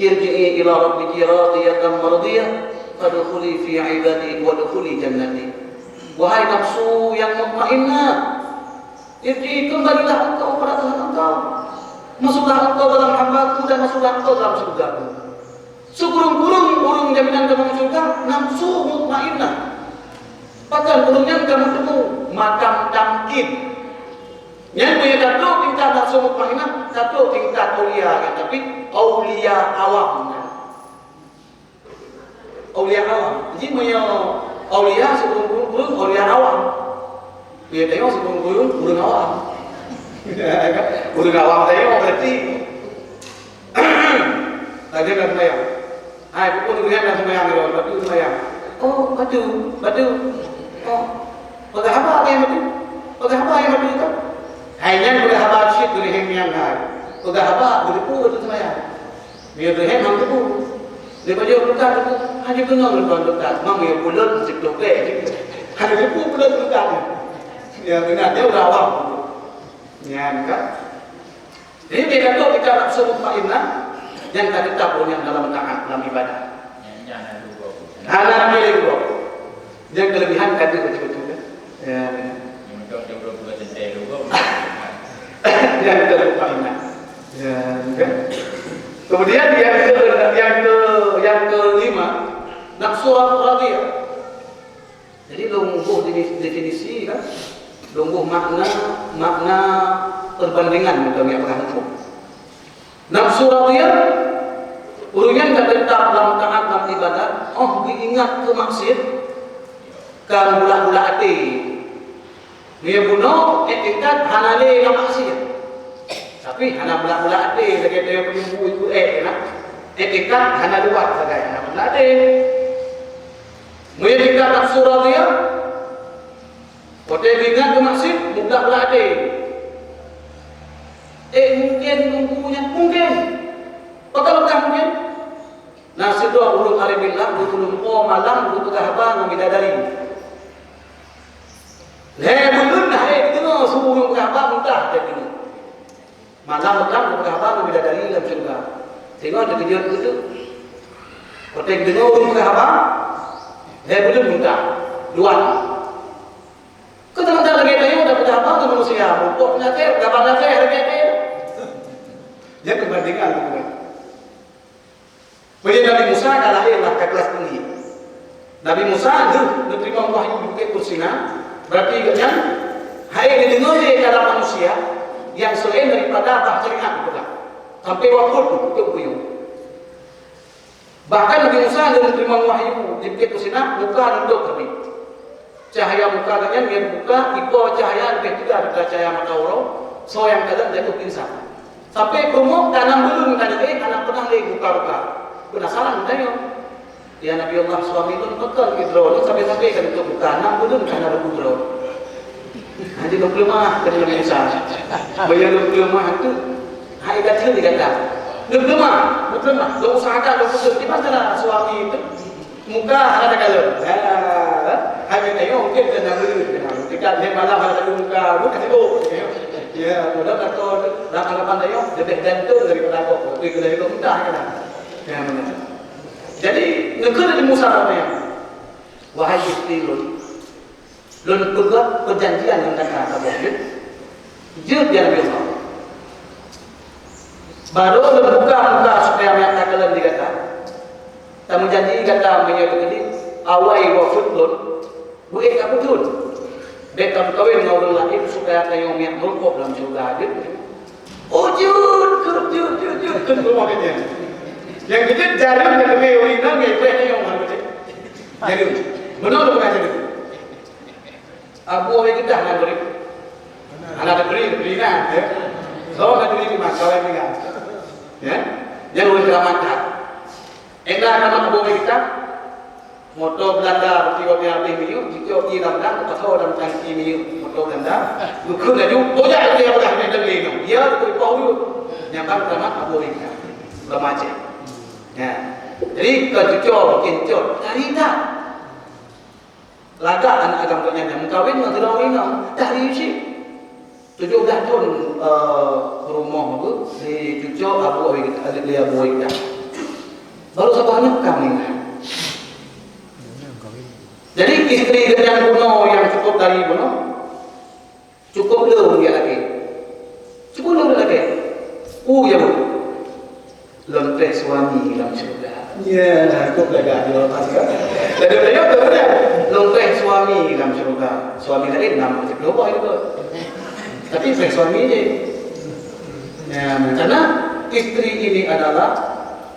irji'i ila rabbiki radiyatan mardiyah, fadkhuli fi ibadi wadkhuli jannati." Wahai nafsu yang mutmainnah, irji'i, kembalilah engkau kepada Tuhan engkau. Masuklah engkau dalam hamba-Ku dan masuklah engkau dalam syurga-Ku. Sikureueng-kureueng ureuëng jaminan dalam syurga, nafsu mutmainnah. Bahkan ureuëng nyan ka meuteumé makam tamkin. Nyan meunyoe ka trok tingkat nafsu mutmainnah, ka trok tingkat aulia nyan, tapi aulia awam nyan. Aulia awam. Jadi meunyoe aulia sikureueng-kureueng aulia awam. Meunyoe tanyoe sikureueng-kureueng ureuëng awam. Ureuëng awam tanyoe berarti lagée ka seumayang. Hai, pukul ureuëng nyan ka seumayang, tapi seumayang. Oh, bacut, bacut. Oh, peugah haba nyang bacut. Peugah haba nyang bacut tu. Hai, nyan peugah haba cit ureuëng nyan hai. Peugah haba beuteupeue tu seumayang. Meunyoe Ibrahim han teupeu, lé pajoh peugah teupeu, hana keunong lé tuan peugah, mang meunyoe ulôn siplôh bèe jih. Hana teupeu ulôn peugah. Ya, beuna, dia ureuëng awam. Nyan kan. Jadi, bèk ka trok tingkat nafsu mutmainnah, nyan ka teutap ureuëng nyan dalam taát, dalam ibadah. Hana lé gob. Nyan kelebihan ka trok beutôi-beutôi kan. Ya. Yang terlupa ingat. Ya, kan? Kemudian yang ke, yang ke, yang kelima, nafsu radiyah. Jadi lôn boh definisi, definisi kan, lôn boh makna, makna perbandingan untuk yang pernah muncul. Nafsu radiyah, ureuëng nyang ka teutap lam taát lam ibadat, óh geuingat keu maksiet, ka bulak-bulak até. Meunyoe bunoe, iktikad hana lé lam maksiet. Tapi hana bulak-bulak até lagée tanyoe peunyoe bu iku ék na. Iktikad hana luwat sagai hana bulak até. Meunyoe tingkat nafsu radiyah, watée ingat keu maksiet, bulak-bulak até. Eh, mungkin Teungku nyan, mungkin. Pakon ka mungkin? Na sidroe ureueng arif billah, ureueng po malam geupeugah haba ngon bidadari. Lhèe buleuen hai deungoe su ureueng peugah haba muntah teuh deungoe. Malam-malam geupeugah haba ngon bidadari lam syeuruga. Singoh teukeujot geuh. Watèe geudeungoe ureueng peugah haba, lhèe buleuen muntah. Luwan. Keu teuma lagèe tanyoe tapeugah haba ngon manusia, muphom lagèe, peugah haba lagèe, lagèe. Nyan peubandingan, teuma. Meunyoe Nabi Musa ka lahé lah ka kelas tinggi. Nabi Musa deuh neuteurimong wahyu di Bukét Tursina, berarti gobnyan hai neudeungoe lé kalam manusia nyang selain daripada bah syariat geupeugah. Sampai waktu tu, beutôi buyong. Bahkan Nabi Musa deuh neuteurimong wahyu di Bukét Tursina, muka neutôb teubit. Cahya muka gobnyan nyang buka, ipo cahya leubeh teuga daripada cahya mata uroe, soe nyang kalon jatuh pingsan. Sampai peurumoh ka nam buleuen ka jeuet, hana peunah lé buka-buka. Peunasaran tanyoe. Ya Nabi Allah, suami lôn pakon keu droeneuh sabe-sabe ka neutôb muka, nam buleuen ka na lôn droe. Hana lôn peuleumah, kata Nabi Musa. Baya lôn peuleumah tu, hai ka jeuet digata. Lôn peuleumah, lôn peuleumah. Lôn usahakan, lôn khusus. Di mana suami tu? Muka hana takalon. Ha, hai meukayoe mungkin keu na beuet keu na. Tingkat lhèe malam hana takalon muka, bukan sibuk. Ya, mudah takon lam anggapan tanyoe leubeh ganteng daripada gob. Tapi keu lhèe muntah kan. Ya, benar. Jadi, neukheun Nabi Musa lagèe nyan, "Wahai istri lôn, lôn peugöt peujanjian ngon gata saboh jeuet." Jeuet ya Nabi Allah. Barô lôn buka muka supaya mangat takalon di gata. Tameujanji gata meunyoe teukeudi awai wafeuet lôn, beuék ka peutrön. Bèk tameukawen ngon ureueng laén supaya tanyoe mangat meurumpok lam syeuruga jeuet. Oh, jeuet, jeuet, jeuet, jeuet, jeuet, kheun peurumoh geuh nyan. Nyang keujeuet jareueng nyang leubeh uri nyan ngon ipreh tanyoe ngon geuh. Jareueng. Meunoe lôn peugah jareueng. Abu Ubaid Keutah na bri. Hana tabri, bri na, ya. Soe na bri di masa laén tinggai. Ya. Nyan ureueng keuramat that. Ena keuramat Abu Ubaid Keutah. Moto Beulanda, bukti wabia habéh minyeuk, jicok ié lam dang, geupasoe lam tangki minyeuk moto Beulanda. Geukheun laju, bojak laju, ya, peugah, "Nyan dang lé nyoe." Ya, geupeupoh yue. Nyan ban keuramat Abu Ubaid Keutah. Ulama Aceh. Ya. Jadi, kon cucoe, bukon cucoe. Tari that. Lagak aneuk agam geuh nyan nyang meukawen ngon sidroe inong, dari Yusuf. Tujoh blah thon, eh, rumoh geuh di cucoe Abu Ubaid, lé Abu Ubaid. Baru saboh aneuk ka meuninggai. Jadi, istri geuh nyan bunoe nyang cukup dari bunoe. Cukup lôn jak lakèe. Cukup lôn jak lakèe. Peue ya, Bu? Lôn preh suami lam syeuruga. Ya, cukup lagak di luwa pasi kan. Jadi beliau tu kan, lôn preh suami lam syeuruga. Suami laén nama cit lôn boh itu. Tapi preh suami je. Ya, karena istri ini adalah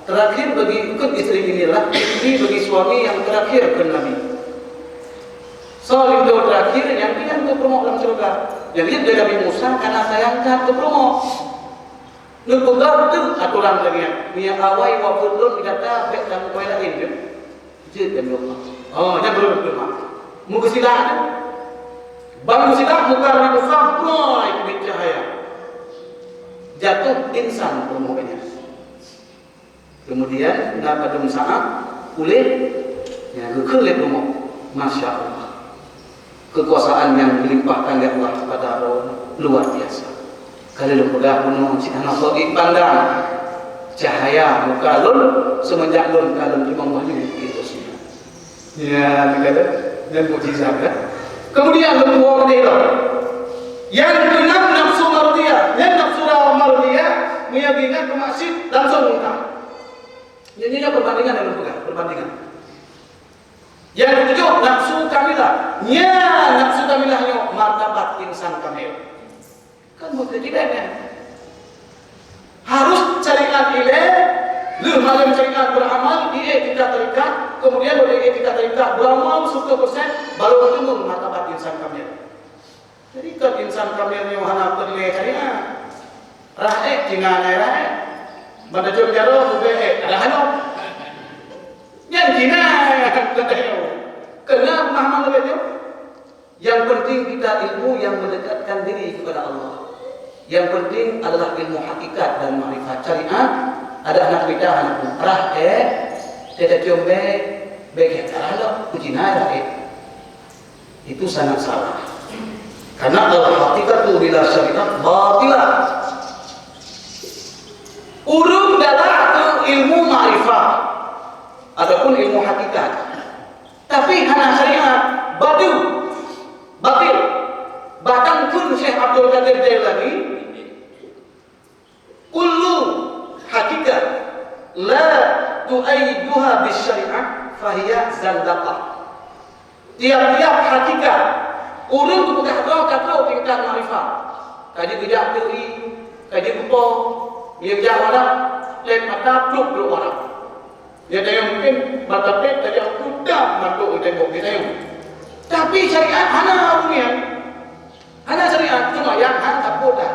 terakhir bagi, bukan istri inilah, istri bagi suami yang terakhir ke Nabi. Soe linto terakhir nyang pih nyang geupeurumoh lam syeuruga. Nyang jeuet lé Nabi Musa kana sayang that geupeurumoh. Neupeugah teuk atoran lagèe nyan, "Meunyo awai wafeuet lôn di gata, bèk tameukawen laén," jeuet. Jeuet, ya Allah. Oh, nyan baru geupeurumoh. Meugeusilak tu. Ban geusilak muka Nabi Musa, mulai keubiet cahya. Jatuh pingsan peurumoh nyan. Kemudian, na padum saát puléh, ya, geukheun lé peurumoh. Masya Allah. Kekuasaan yang dilimpahkan oleh Allah kepada Harun luar biasa. Ka lheueh lôn peugah bunoe cit hana soe jipandang cahya muka lôn semenjak lôn ka lôn teurimong wahyu di Bukét Tursina. Ya, ni kata, dan mukjizat, kan? Kemudian lôn woe keudéh lom. Nyang keunam nafsu mardiyah, nyang nafsu mardiyah, meunyo geuingat keu maksiet langsung muntah. Jadi, nyoe perbandingan nyang lôn peugah, perbandingan. Nyang keutujôh, nafsu kamilah. Nyan nafsu kamilah nyoe martabat insan kamil. Kan bukan tidak kan? Harus syariat ilèe, lheuh malém syariat beuramal, di iktikad tarekat, kemudian dari iktikad tarekat beuramal seratus persen, baru bertemu martabat insan kamil. Jadi, kon insan kamil nyoe hana peureulèe syariat. Raék Cina nyan raék. Ban tajok jaroe, bubé ék, ada hana. Nyang Cina, kata nyoe. Kena pemahaman lagèe nyoe. Yang penting kita ilmu yang mendekatkan diri kepada Allah. Yang penting adalah ilmu hakikat dan makrifat syariat. Ada anak beda, anak pun rah, eh, tetapi ombe bagi cara lo uji nai rah, eh. Itu sangat salah. Karena al-haqiqatu bila syariat batilah. Urung dalam tu ilmu makrifat ataupun ilmu hakikat. Tapi hana syariat, badu, batil. Bahkan pun Syekh Abdul Qadir Jailani, kullu haqiqah la tu'ayyiduha bis syariah fahiya zandaqah. Tiap-tiap hakikat, ureuëng geupeugah droe ka trok tingkat makrifat. Ka jeuet geujak teuri, ka jeuet geupo, meunyo jak warak, lét mata pluek-pluek warak. Ya, tayong mungkin mata pet tajak udam mantong u tembok di tayong. Tapi syariat hana ureuëng nyan. Hana syariat, cuma yang hana takut dah.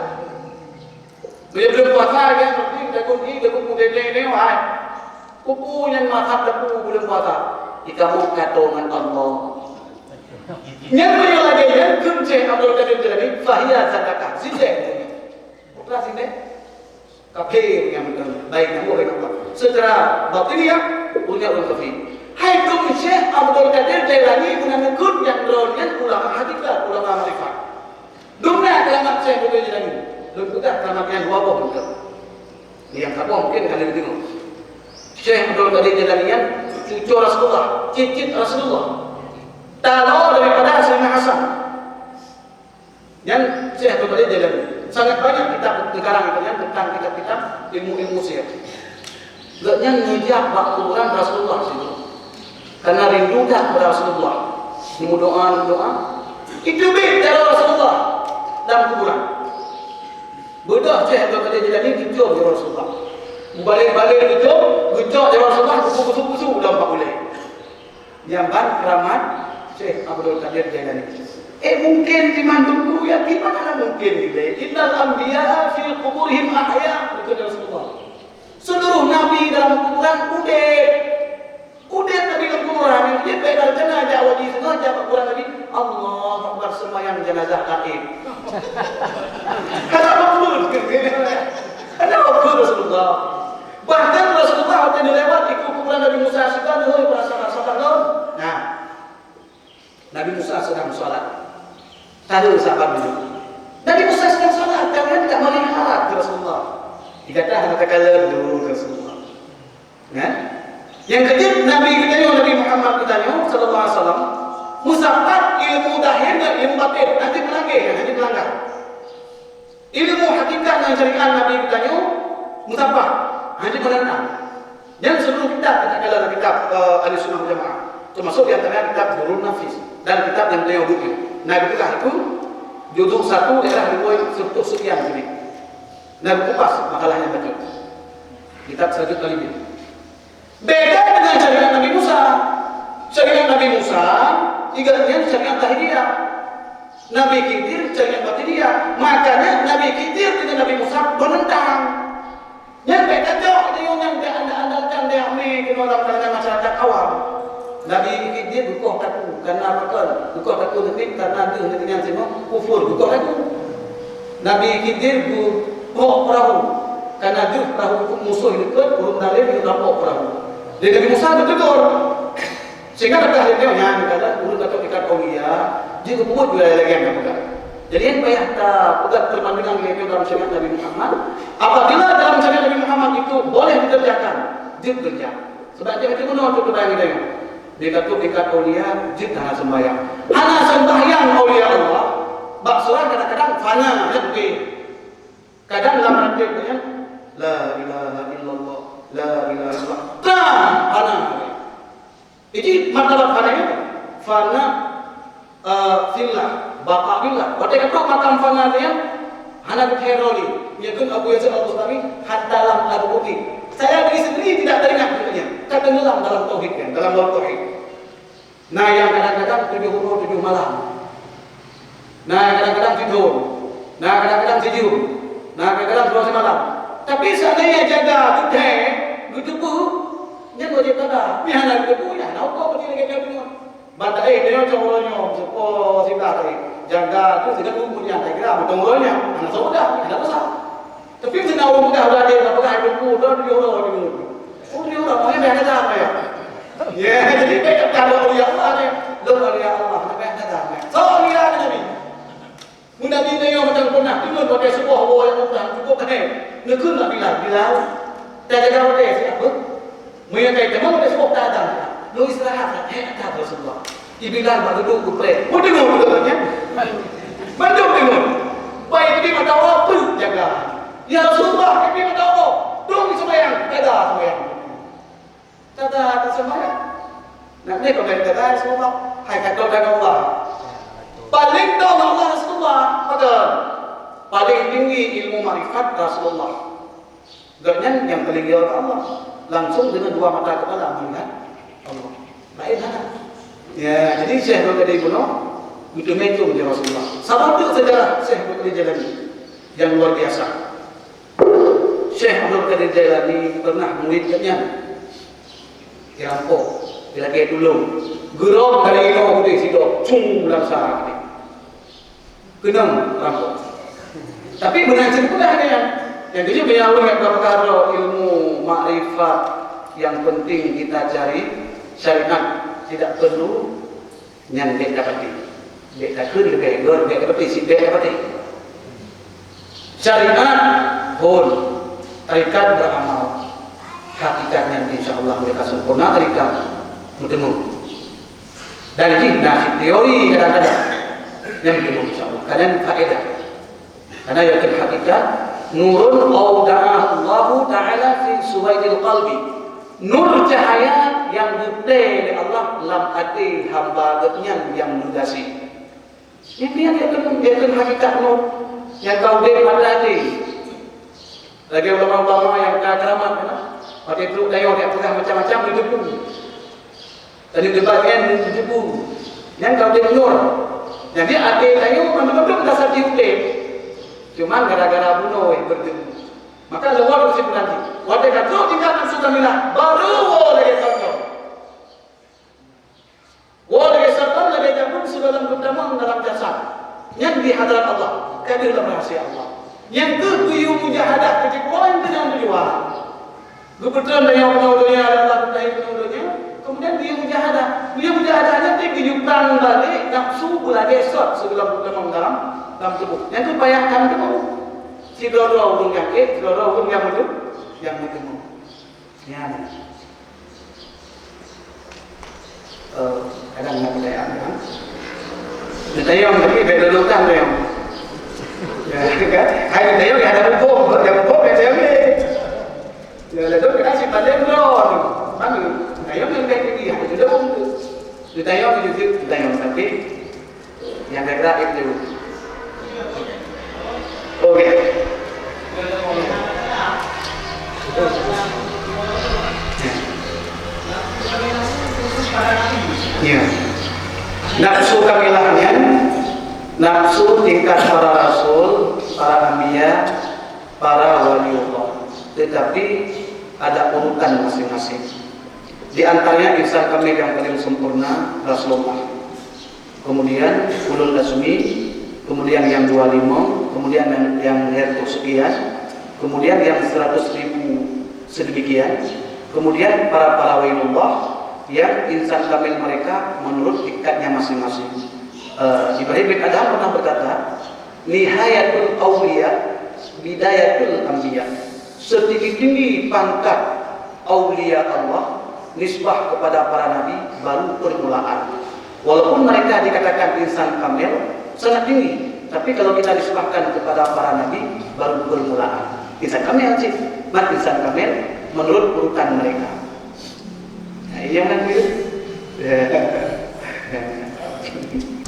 Bila belum puasa, ya, mungkin takut ni, takut mudah ni, ni, wahai. Kupu yang masak tepu belum puasa. Ikamu kata dengan Allah. Yang punya lagi, yang kunci Abdul Qadir Jailani, fahiya sedekah. Sini. Bukan sini. Kafir nyang meuteun, baik nyang boleh nampak. Secara batiniah, punya ulama kafir. Hai tu Syekh Abdul Qadir Jailani guna neukut nyang droe nyan ulama hakikat, ulama makrifat. Dum na keramat Syekh Abdul Qadir Jailani. Lôn peugah keramat nyang dua boh mungkin. Nyang saboh mungkin kalian dengar. Syekh Abdul Qadir Jailani nyan cucu Rasulullah, cicit Rasulullah. Talo daripada Sayyidina Hasan. Nyan Syekh Abdul Qadir Jailani. Sangat banyak kitab dikarang nyan tentang kitab-kitab ilmu-ilmu sihir. Gobnyan neujak bak kuburan Rasulullah situ. Karena rindu that kepada Rasulullah. Meudoa, meudoa. Itu bit cara Rasulullah dalam kuburan. Beudôh Syekh Abdul Qadir Jailani geucok di Rasulullah. Balik-balik geucok, geucok di Rasulullah, geusu-geusu dalam bak ulèe. Nyang ban keramat Syekh Abdul Qadir Jailani. Eh, mungkin di mandum guru ya, di mana mungkin ni lé? Innal anbiya fi quburihim ahya, kata Rasulullah. Seluruh nabi dalam kuburan udép. Udép nabi dalam kuburan, dia pedal kena jak wajib sengaja bak kuburan nabi. Allahu Akbar, sembahyang jenazah gaib. Kata apa? Kata apa Rasulullah? Bahkan Rasulullah waktu dilewat di kuburan Nabi Musa sudah dulu perasaan sabar lom. Nah, Nabi Musa sedang sholat. Tahu sahabat dulu. Nabi Musa sedang sholat, kalian tak melihat ke Rasulullah. Dikata hana takalon dulu ke Rasulullah. Nah, yang ketiga Nabi kita Nabi Muhammad kita sallallahu alaihi wasallam musapat ilmu zahir dan ilmu batin. Nanti melanggar, nanti melanggar. Ilmu hakikat dan syariat Nabi geutanyoe meusapat, hana menentang. Nyan seluruh kitab kita kala kitab, eh, Ahli Sunnah wal Jamaah, termasuk di antaranya kitab Durrun Nafis dan kitab yang beliau buku. Nah, itulah itu juzuk satu daerah lebih seratus sekian jilid. Nah, kupas masalah yang baca. Kitab Sirajul Talibin. Beda dengan syariat Nabi Musa. Syariat Nabi Musa, ibaratnya syariat zahiriah. Nabi Khidir syariat batiniah. Makanya Nabi Khidir dengan Nabi Musa menentang. Nyan beda cok dengan yang diandalkan di Amé kena dalam kalangan masyarakat awam. Nabi Khidir bukoh taku, karena apa? Bukoh taku nibit karena deuh nibit yang semua kufur, bukoh taku. Nabi Khidir bu-, bukoh perahu, karena deuh perahu musuh dekat, urun dalil rampok perahu. Jadi Nabi Musa bertegur. Sehingga kata dia nyan kata urun atau ikat aulia, dia buat wilayah lagi yang bukan. Jadi yang payah ta pegat perbandingan dengan dalam syariat Nabi Muhammad. Apabila dalam syariat Nabi Muhammad itu boleh dikerjakan, dia kerja. Sebab dia itu guna untuk kebayang dia. Dia kata ikat aulia, dia hana sembahyang. Hana sembahyang aulia Allah. Bak surah kadang-kadang fana, ya, okey. Kadang lam hati punya, la ilaha illallah, la ilaha illallah. Nah, fana. Jadi martabat fana itu fana, eh, fillah, baqa billah. Watèe ka trok makam fana nyan, hana geuthèe droe lé. Nyan kheun Abu Yazid Al-Bustami, hatta lam adrukni. Saya diri sendiri tidak teringat, katanya. Ka teungelam dalam tauhid nyan, dalam laut tauhid. Na nyang kadang-kadang tujoh uroe tujoh malam. Na kadang-kadang sithon, na kadang-kadang sijeuem, na kadang-kadang simalam. Tapi seandainya jaga geuthèe, geuteupeue, nyan wajéb tada. Meuhana geuteupeue, nyan hana huköm lagèe nyan. Ban taéh, tanyoe cok uroe nyoe, seupo siblah taéh. Jaga tu sinan ureueng mulia, saya kira mantong uroe nyan, hana saudah, hana dosa. Tapi sinan ureueng mulia udah dia, udah peugah, "Hai Teungku, udah tujoh uroe deungon." Oh, tujoh uroe, maknanya dah ada apa ya? Ya, jadi baik kata Allah, ya Allah ni. Lôn ya Allah, sampai dah ada. So, dia ada Nabi. Mun Nabi nyoe macam pernah deungon watèe suboh, woe nyang pernah cukup hai. Neukheun bak Bilal, "Bilal, tajaga watèe siat beuh." Meunyoe ka itamong watèe suboh ta azan, lôn istirahat, hai, ata Rasulullah. Ibilal bak geuduek geupreh. Meudeungoe beutôi nyan. Mandum deungoe. Bai teubiet mata uroe, peuet jaga. Ya Rasulullah, teubiet mata uroe. Dong seumayang, kada seumayang. Kada seumayang. Nak ni kau dari kada Rasulullah. Hai kata dari Allah. Paling tahu Allah Rasulullah. Betul. Paling tinggi ilmu makrifat Rasulullah. Gobnyan nyang paleng yo keu Allah, langsung deungon dua mata keupala melihat Allah. Laén hana. Ya, jadi Syekh Abdul Qadir Bunoe meuteumé-teumé di Rasulullah. Saboh teuk sejarah Syekh Abdul Qadir Jailani yang luar biasa. Syekh Abdul Qadir Jailani pernah murit gobnyan dirampok, dilakée tulông. Geurong dari inoe keudeh sidroe, cung lam sa keudeh. Keunong rampok. Tapi meunan cit pula nyan. Nyang keujeuet meunyoe ureueng nyang ka peugah droe ilmu makrifat yang penting kita cari, syariat tidak perlu, nyan bèk tapatéh. Bèk takheun leubeh göt, bèk tapatéh, sibèk tapatéh. Syariat phôn, tarekat beramal. Hakikat nyan insya Allah meunyoe ka sempurna tarekat, meuteumé. Dan jih na cit teori kadang-kadang. Nyan meuteumé insya Allah. Kadang faedah. Karena yakin hakikat, nurun auda'ahu Allahu Ta'ala fi suwaidil qalbi. Nur cahaya yang geutée lé Allah lam até hamba Gobnyan nyang meugaséh. Nyan dia, dia keuneuk, dia keuneuk hakikat nyoe nyang ka udeb mata até. Lagée ulama-ulama nyang ka keuramat, ya. Watée trok tanyoe, dia peugah macam-macam, geuteupeue. Tanyoe debat ilmu, geuteupeue. Nyan ka udeb nyoe. Jadi, até tanyoe mandum-mandum ka sati udeb. Cuman gara-gara bunoe beureugueng. Maka lewat kesimpulan jih. Watée ka trok tingkat nafsu kamilah, baru woe lagée tanyoe. Woe lagée saban, lagée jameun sigohlom geutamong dalam jasad. Nyan di hadrat Allah, ka deuh lam rahsia Allah. Nyang keuh geuyue mujahadah keu jipeuwoe keu nyang tujuan. Geupeutreun tanyoe keunoe donya, dan Allah geupeulahi keunoe donya, kemudian geuyue mujahadah. Geuyue mujahadah nyan teuh geuyue prang balek nafsu beulagée sot sigohlom geutamong dalam, dalam tuboh. Nyang keuh payah that teuma. Sidroe-droe ureueng nyang ék, sidroe-droe ureueng nyang meuteumé, nyang meuteumé. Nyan. Eh, kadang na pertanyaan, kan? Neutanyong tapi bèk lôn-lôn tan tanyong. Ya, kan? Hai neutanyong ya ada huköm, ya huköm ya tanyong ni. Ya, lalu kita si pandai belum. Mana? Tanyong yang baik tinggi, ada juga huköm tu. Neutanyong juga, neutanyong tapi Nyang kira-kira itu. Oke. Ya. Nafsu kamilah nyan, nafsu tingkat para rasul, para anbiya, para waliullah. Tetapi ada urutan masing-masing. Di antaranya insan kamil yang paling sempurna, Rasulullah. Kemudian ulul azmi, kemudian yang dua lima, kemudian yang, yang seratus sekian, kemudian yang seratus ribu sedemikian, kemudian para, para waliullah yang insan kamil mereka menurut tingkatnya masing-masing. Eh, Ibrahim bin Adham pernah berkata, "Nihayatul awliya, bidayatul anbiya." Setinggi-tinggi pangkat aulia Allah, nisbah kepada para nabi, baru permulaan. Walaupun mereka dikatakan insan kamil, sangat tinggi, tapi kalau kita nisbahkan kepada para nabi, baru permulaan. Insan kamil cit, mat insan kamil menurut urutan mereka. Nah, ini yang nanti. Ya.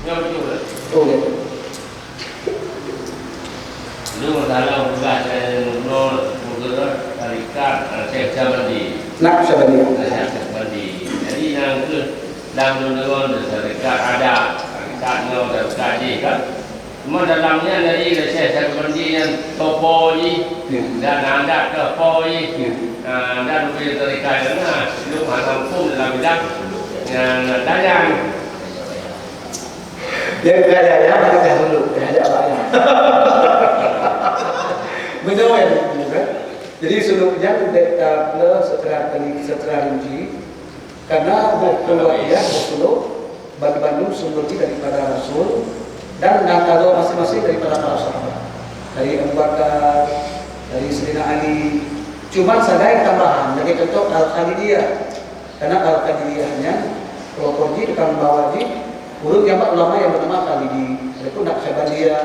Yang betul. Oh, ya. Lu dalam tugas saya menurut menurut tarikat Syekh Sabandi. Nak Sabandi. Syekh Sabandi. Jadi yang tu dalam menurut tarikat ada tarikat nyo tarikat jih kan. Cuma dalamnya dari Syekh Sabandi yang topo jih dan adat topo jih. Dan lebih tarikat yang nah, lu hana pun dalam bidang yang tayang. Dia gaya ya, mana dah dulu, dah ada apa ya. Benar ya, bukan? Jadi suluk nyan dek ta le secara teli-, secara rinci, karena boh keuluwarga, boh suluk, bandum-bandum sumber jih daripada Rasul dan na taloe masing-masing daripada para sahabat. Dari Abu Bakar, dari Saidina Ali. Cuma sagai tambahan, lagèe contoh Al-Khalidiyah. Karena Al-Khalidiyah nyan, pelopor jih, tukang bawa jih, ureueng nyang bak ulama nyang bernama Khalidi. Adapun Naqsyabandiyah,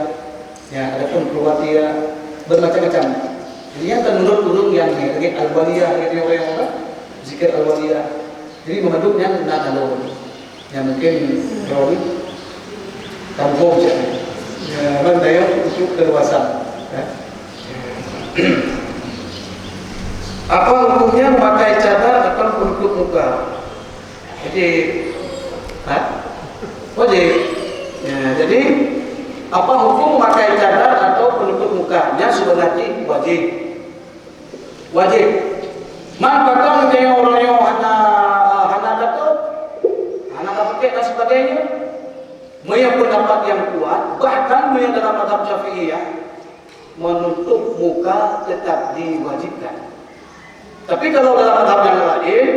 ya, adapun Qurwatiyah, bermacam-macam. Jadi, nyan kan menurut ureueng nyang ni, lagèe Al-Waliyah, lagèe nyoe ureueng apa? Zikir Al-Waliyah. Jadi, memadum nyan na taloe. Ya, mungkin droe ni kampung je. Ya, memang daya untuk keluasan. Ya. Apa hukumnya memakai cadar atau penutup muka? Wajib. Ha? Wajib. Ya, jadi, apa hukum memakai cadar atau penutup muka? Nya sebenarnya wajib. Wajib. Man pakon meunyoe uroe nyoe hana, hana tatôb, hana tapakèk dan sebagainya? Meunyoe pendapat yang kuat, bahkan meunyoe dalam mazhab Syafi'iyah, menutup muka tetap diwajibkan. Tapi kalau dalam mazhab yang lain,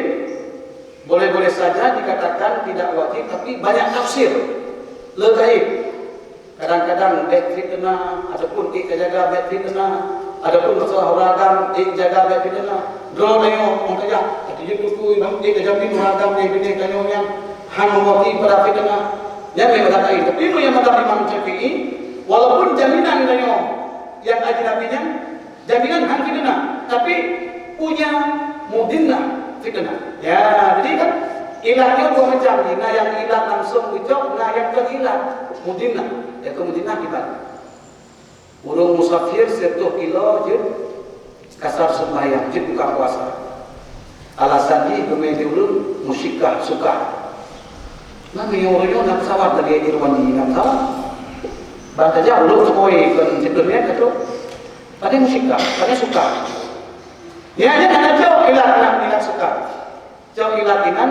boleh-boleh saja dikatakan tidak wajib, tapi banyak tafsir. Le gaib. Kadang-kadang bèk fiteunah, ataupun ék ka jaga bèk fiteunah, ataupun masalah ureueng agam ék jaga bèk fiteunah. Droeneuh nyoe, meukeujah, ka tujoh pukui, nang ék ka jamin ureueng agam nyang binéh tanyoe nyan hana meuwaki pada fiteunah. Nyan lé mazhab laén. Tapi meunyoe mazhab Imam Syafi'i, walaupun jaminan tanyoe nyang ajnabi nyan, jaminan han fiteunah, tapi punya mudhinnah fiteunah. Ya, jadi kan ilat nyoe dua macam ni. Na nyang ilat langsung geucok, na nyang kon ilat mudhinnah. Yaitu mudhinnah ibat. Ureueng musafir siratoh kilo jeuet kasar seumbahyang, jeuet buka puasa. Alasan jih beumé di ureueng musyikah sukah. Nah, meunyoe ureueng nyoe na pesawat lagèe Irwandi na pesawat. Ban tajak ulôn seupoi kon siplôh minèt ka trôk. Padahai musyikah, padahai sukah. Ya, ya, hana cok ilat inan, ilat sukah. Cok ilat inan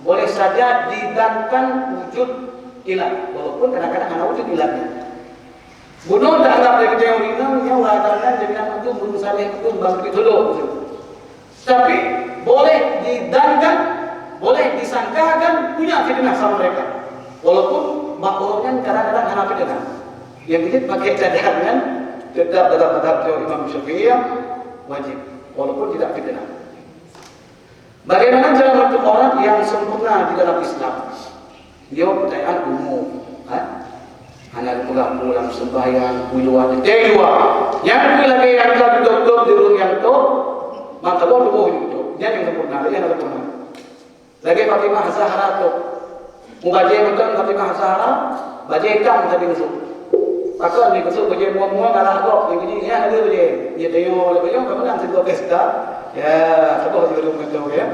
boleh saja didangkan wujud ilat, walaupun kadang-kadang hana wujud ilatnya. Bunoe taanggap lé geutanyoe ureueng inong, nyoe ureueng agam nyan, jaminan antum ureueng saleh, antum bantu tulông. Tapi boleh didangkan, boleh disangkakan punya fitnah sama mereka. Walaupun bak ureueng nyan kadang-kadang hana fitnah. Nyang jeuet pakèk cadar nyan tetap dalam mazhab Imam Syafi'i wajib, walaupun tidak fitnah. Bagaimana cara menutup aurat yang sempurna di dalam Islam? Nyoe pertanyaan umum, ha? Hana geupeugah pu lam sembahyang, pu luwa, teuntèe luwa. Nyang keu lagèe nyang ka geutôb-tôb di ureueng nyang tôb, maka boh tuboh geutôb. Nyan nyang sempurna, nyang sempurna. Lagèe Fatimah Zahra tôb. Mubajèe mantong Fatimah Zahra, bajèe itam sabe geusuet. Pakon jigeusuet bajèe mueng-mueng, galak gob, nyang keuji, nyan lagèe bajèe. Nyan tanyoe lé bajèe, ka meunan sigoe pesta. Ya, saboh jih ureueng mantong, ya.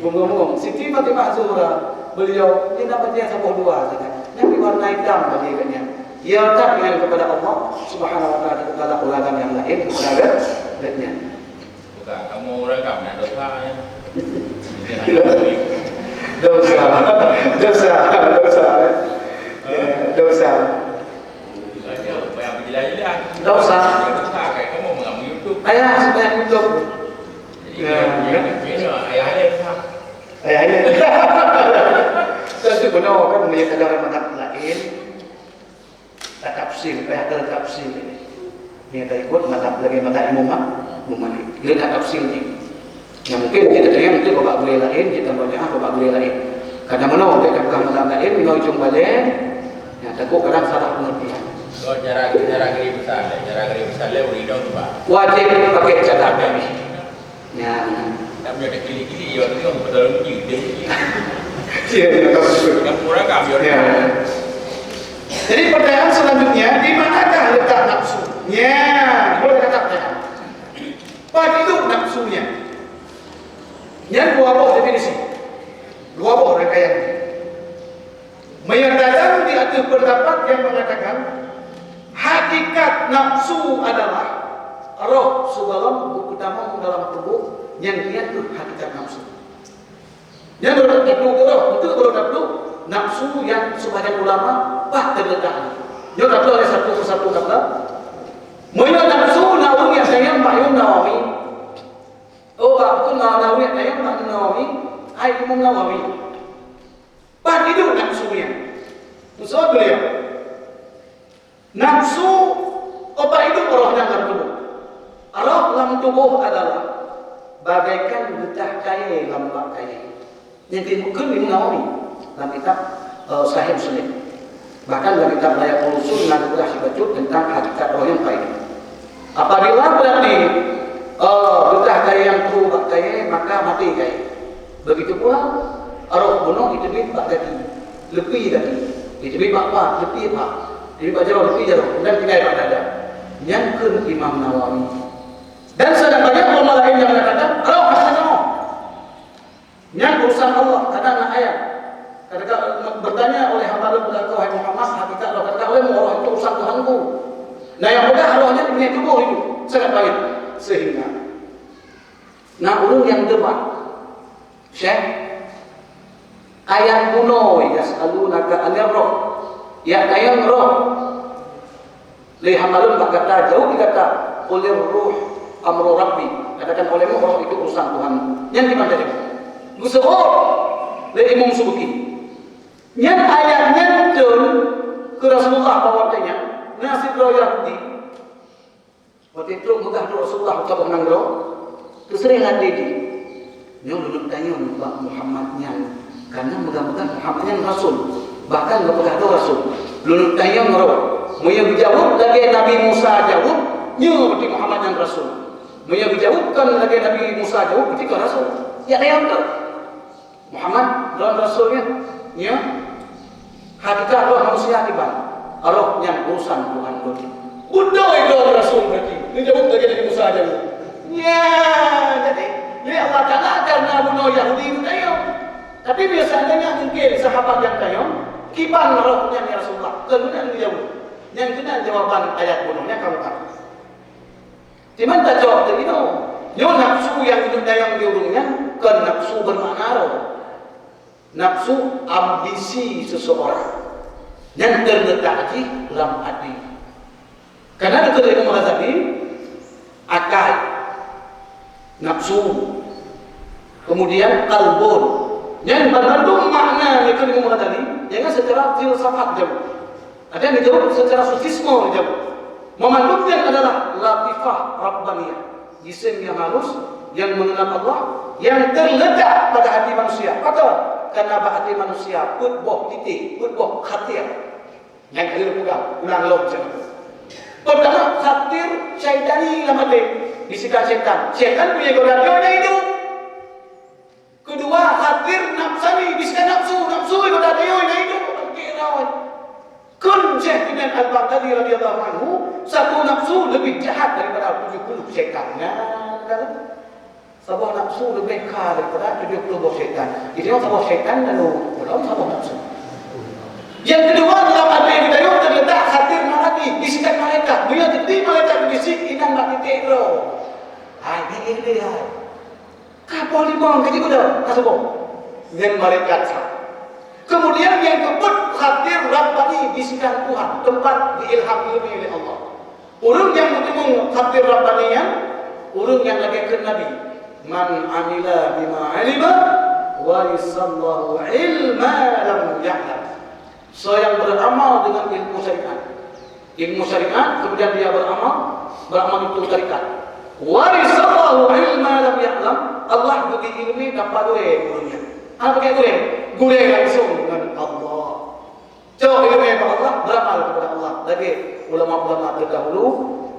Mueng-mueng. Siti Fatimah Zuhra, beliau, nyan na bajèe saboh dua saja. Nyan di warna itam bajèe geuh nyan. Ya, tak ingat kepada Allah Subhanahu wa Taala, kepada ulama yang lain, kepada geuh nyan. Bukan, kamu orang kamu yang dosa, ya. Dosa, dosa, dosa, ya. Ya, dosa. Dosa. Ayah, sudah YouTube. Ya, ya. Ayah, ayah. Tentu benar kan, melihat ada orang mazhab lain. Tatafsil, payah tatafsil. Nyang taikot mazhab lagèe mazhab Imam Ma-, Imam Malik. Dia tatafsil ni. Yang mungkin kita tanya itu babak gurèe lain, kita tanya babak gurèe lain. Karena mana kita pegang mazhab lain, dengan ujung balik, yang takut kadang salah pengertian. Kalau cara, cara gurèe besar, cara gurèe besar, ureueng inong tu, Pak. Wajib pakai cadar kami. Ya. Tak punya ada kili-kili, ya, tu yang betul lagi. Ya, ya, tak betul. Yang kurang kami, ya. Ya. Jadi pertanyaan selanjutnya, di manakah letak nafsu? Ya, boleh letak ya. Pat hidup nafsunya. Nyan dua boh definisi. Dua boh rangkaian. Meunyoe tajam di ateueh pendapat yang mengatakan hakikat nafsu adalah roh sigohlom geupeutamong dalam tuboh, nyang nyan kheueh hakikat nafsu. Nyan baru tatu roh, beutôi baru tatu nafsu yang sebahagian ulama Bah teuletak. Nyoe ka lheueh satu persatu kata. Meunyoe nafsu na ureuëng nyang sayang bak Imam Nawawi. Oh, bak pun na ureuëng nyang sayang bak Imam Nawawi. Hai Imam Nawawi. Bah hidup nafsu nyan. Maksud beliau. Nafsu, obat hidup roh nyang lam tuboh. Roh lam tuboh adalah bagaikan geutah kayée lam bak kayée. Nyang keuneuk kheun Imam Nawawi lam kitab, eh, Sahih Muslim. Bahkan lam kitab Riyadhus Shalihin na geupeugah sibacut tentang hakikat roh nyang paih. Apabila berarti, eh, geutah kayée nyang tuboh bak kayée, maka maté kayée. Begitu pula roh bunoe jiteubiet bak gaki, leupie gaki, jiteubiet bak pat, leupie pat, jiteubiet bak jaroe, leupie jaroe, dan tinggai bak dada. Nyan kheun Imam Nawawi. Dan sangat banyak ulama lain yang mengatakan roh hana nyoe. Nyan urusan Allah, kadang na ayat. Kadang bertanya oleh hamba Allah kepada engkau, hai Muhammad, hakikat roh, kata oleh roh itu urusan Tuhanku. Nah, yang peugah roh nyan punya tuboh itu sangat banyak. Sehingga na ureuëng nyang debat, Syekh, ayat bunoe, yas'alunaka 'anir roh. Ya tanyong roh. Lé hamba lôn bak gata, jaweueb di gata, "Qulir ruh amru rabbi." Katakan olehmu, "Roh itu urusan Tuhan." Nyan di mana jaweueb? Geuseuôt lé Imam Subki. Nyan ayat nyan kheun keu Rasulullah bak watée nyan, na sidroe Yahudi. Watée trok meugah trok Rasulullah u saboh nanggroe, teuseuréng até jih. Nyoe lôn tanyong bak Muhammad nyan, karena meugah-meugah Muhammad nyan rasul, bahkan geupeugah droe rasul. Lôn tanyong droe, meunyoe geujaweueb lagée Nabi Musa jaweueb, nyoe berarti Muhammad nyan rasul. Meunyoe geujaweueb kon lagée Nabi Musa jaweueb, berarti kon rasul. Ya tanyong tu. Muhammad, droen rasul nyan, nyoe hakikat roh manusia kiban. Roh nyan urusan Tuhan lôn. Beutôi droen rasul berarti. Neujaweueb lagée Nabi Musa jaweueb. Nyan, jadi, lé Allah Taala karena bunoe Yahudi geutanyong. Tapi biasanya mungkin sahabat nyang tanyong, kiban roh nyan ya Rasulullah. Keunan geujaweueb. Nyan keunan jawaban ayat bunoe nyan kamu tahu. Di mantong cok teuh inoe. Nyoe nafsu nyang inong dayang di ureuëng nyan kon nafsu beumakna roh. Nafsu ambisi seseorang nyang teuletak jih lam até. Karena deungon Imam Ghazali, akai, nafsu, kemudian kalbun. Nyan bandum makna nyang keu Imam Ghazali, nyan secara filsafat jauh. Ada yang dijawab secara sofisma dijawab. Memandumnya adalah latifah Rabbaniyah. Jisim yang halus, yang mengenal Allah, yang terletak pada hati manusia. Pakon? Karena bak hati manusia peuet boh titik, peuet boh khatir. Nyang kali peugah, ulang lom macam tu. Pertama, khatir syaitani lam hati. Bisikan syaitan. Syaitan punya godaan dia hidup. Kedua, khatir nafsani, bisikan nafsu, nafsu ibadat ayo nyang hidup, bangkit lawan. Kun Syekh Junaid Al-Baghdadi radhiyallahu anhu, satu nafsu lebih jahat daripada tujuh puluh syaitan. Nah, kan? Saboh nafsu lebih ka daripada tujuh puluh boh syaitan. Jadi, saboh syaitan lalu, belum saboh nafsu. Yang kedua, dalam hati kita yang terletak khatir malaki, bisikan malaikat. Bila jadi malaikat berbisik, inang bak titik roh. Hai, ni dia. Ka poh limong ka jipeugah, ka saboh. Nyan malaikat sa. Kemudian nyang keupeuet khatir Rabbani, bisikan Tuhan, tempat diilham ilmu oleh Allah. Ureuëng nyang meuteumé khatir Rabbani nyan, ureuëng nyang lagée kheun Nabi, "Man amila bima alima, warisallahu ilma lam ya'lam." Soe nyang beramal dengan ilmu syariat, ilmu syariat, kemudian dia beramal, beramal itu tarikat. Warisallahu ilma lam ya'lam, Allah geubri ilmu tanpa gurée ureuëng nyan. Hana pakai gurée, gurée langsung dengan Allah. Cok ilmu bak Allah, beramal kepada Allah. Lagi ulama-ulama terdahulu,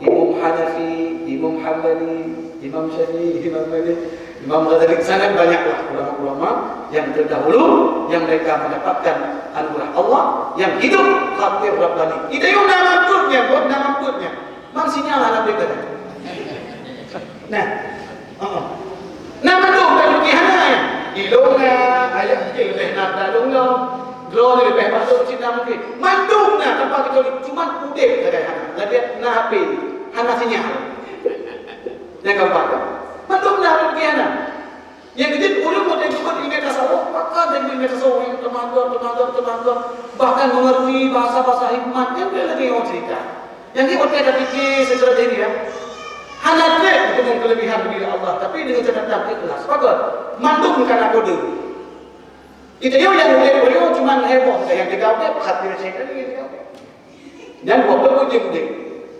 Imam Hanafi, Imam Hambali, Imam Syafi'i, Imam Malik, Imam Ghazali, sangat banyaklah ulama-ulama yang terdahulu yang mereka mendapatkan anugerah Allah yang hidup khatir Rabbani. Itu yang nama putnya, buat nama putnya. Bang sinyal anak beda. Nah, heeh. Nama tu bukan lukis hana ya? Ilong na, ayah mungkin lebih nak dalung dong. Drone lebih masuk Cina mungkin. Mandum na tempat kecuali cuma udeh kadang hana. Lagi na H P, hana sinyal. Yang keempat, mandum na lukis hana. Nyang keujeuet ureuëng meuteupeue ilmu tasawuf, maka deungon ilmu tasawuf nyang teumagon, teumagon, teumagon. Bahkan mengerti bahasa-bahasa hikmat nyang lagèe nyoe cerita. Nyang di otai tapike secara diri, ya. Hana treb untuk keuleubihan diri Allah, tapi dengan catatan ikhlas. Pakon? Mandum kana kode. Kita nyoe nyang udép nyoe cuma heboh saja nyang kita udép, hati saya tadi kita udép. Nyan dua puluh jam udép.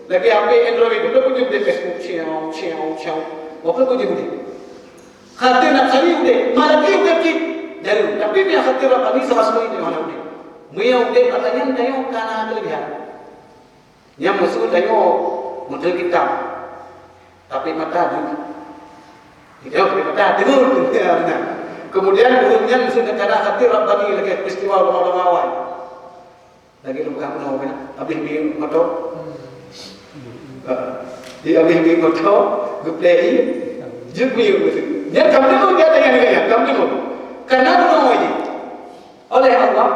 Lagi H P Android, dua puluh jam udép Facebook, ciao, ciao, ciao. Dua puluh jam udép. Khaté nafsani udép, malaki udép cit. Jadi, tapi meunyo khaté Rabbani sama sekali di mana udép. Meunyo udép ata nyan tanyoe kana kelebihan. Nyang maksud tanyoe meuteun kitab. Tapi mata jeuet. Kita tapi mata tidur. Ya, benar. Kemudian ureueng nyan mesti kana khaté Rabbani lagi peristiwa ulama-ulama awai. Lagi lôn peugah bunoe kan, abéh miyueb moto. Eh, di abéh miyueb moto, geuplè ié, jeuet miyueb. Nyan ka meudeungoe, nyan ka meudeungoe. Karena bunoe jih, oleh Allah,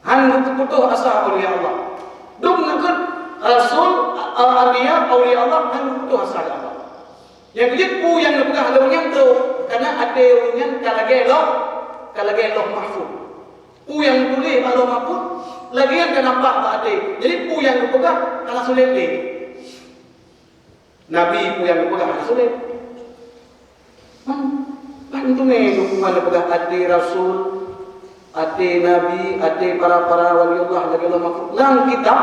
han geuputôh asa oleh Allah. Dum neukheun rasul, a-, a-, anbiya, aulia Allah, han geuputôh asa lé Allah. Nyang keujeuet peue nyang neupeugah lôn nyan trok, karena até ureueng nyan ka lagèe loh, ka lagèe Loh Mahfuz. Peue nyang geutuléh bak Loh Mahfuz, lagèe nyan ka nampak bak até. Jadi, peue nyang geupeugah hana sulet lé. Nabi peue nyang geupeugah hana sulet. Man, ban teumé geupeugah até rasul, até nabi, até para-para waliullah lagèe Loh Mahfuz. Lam kitab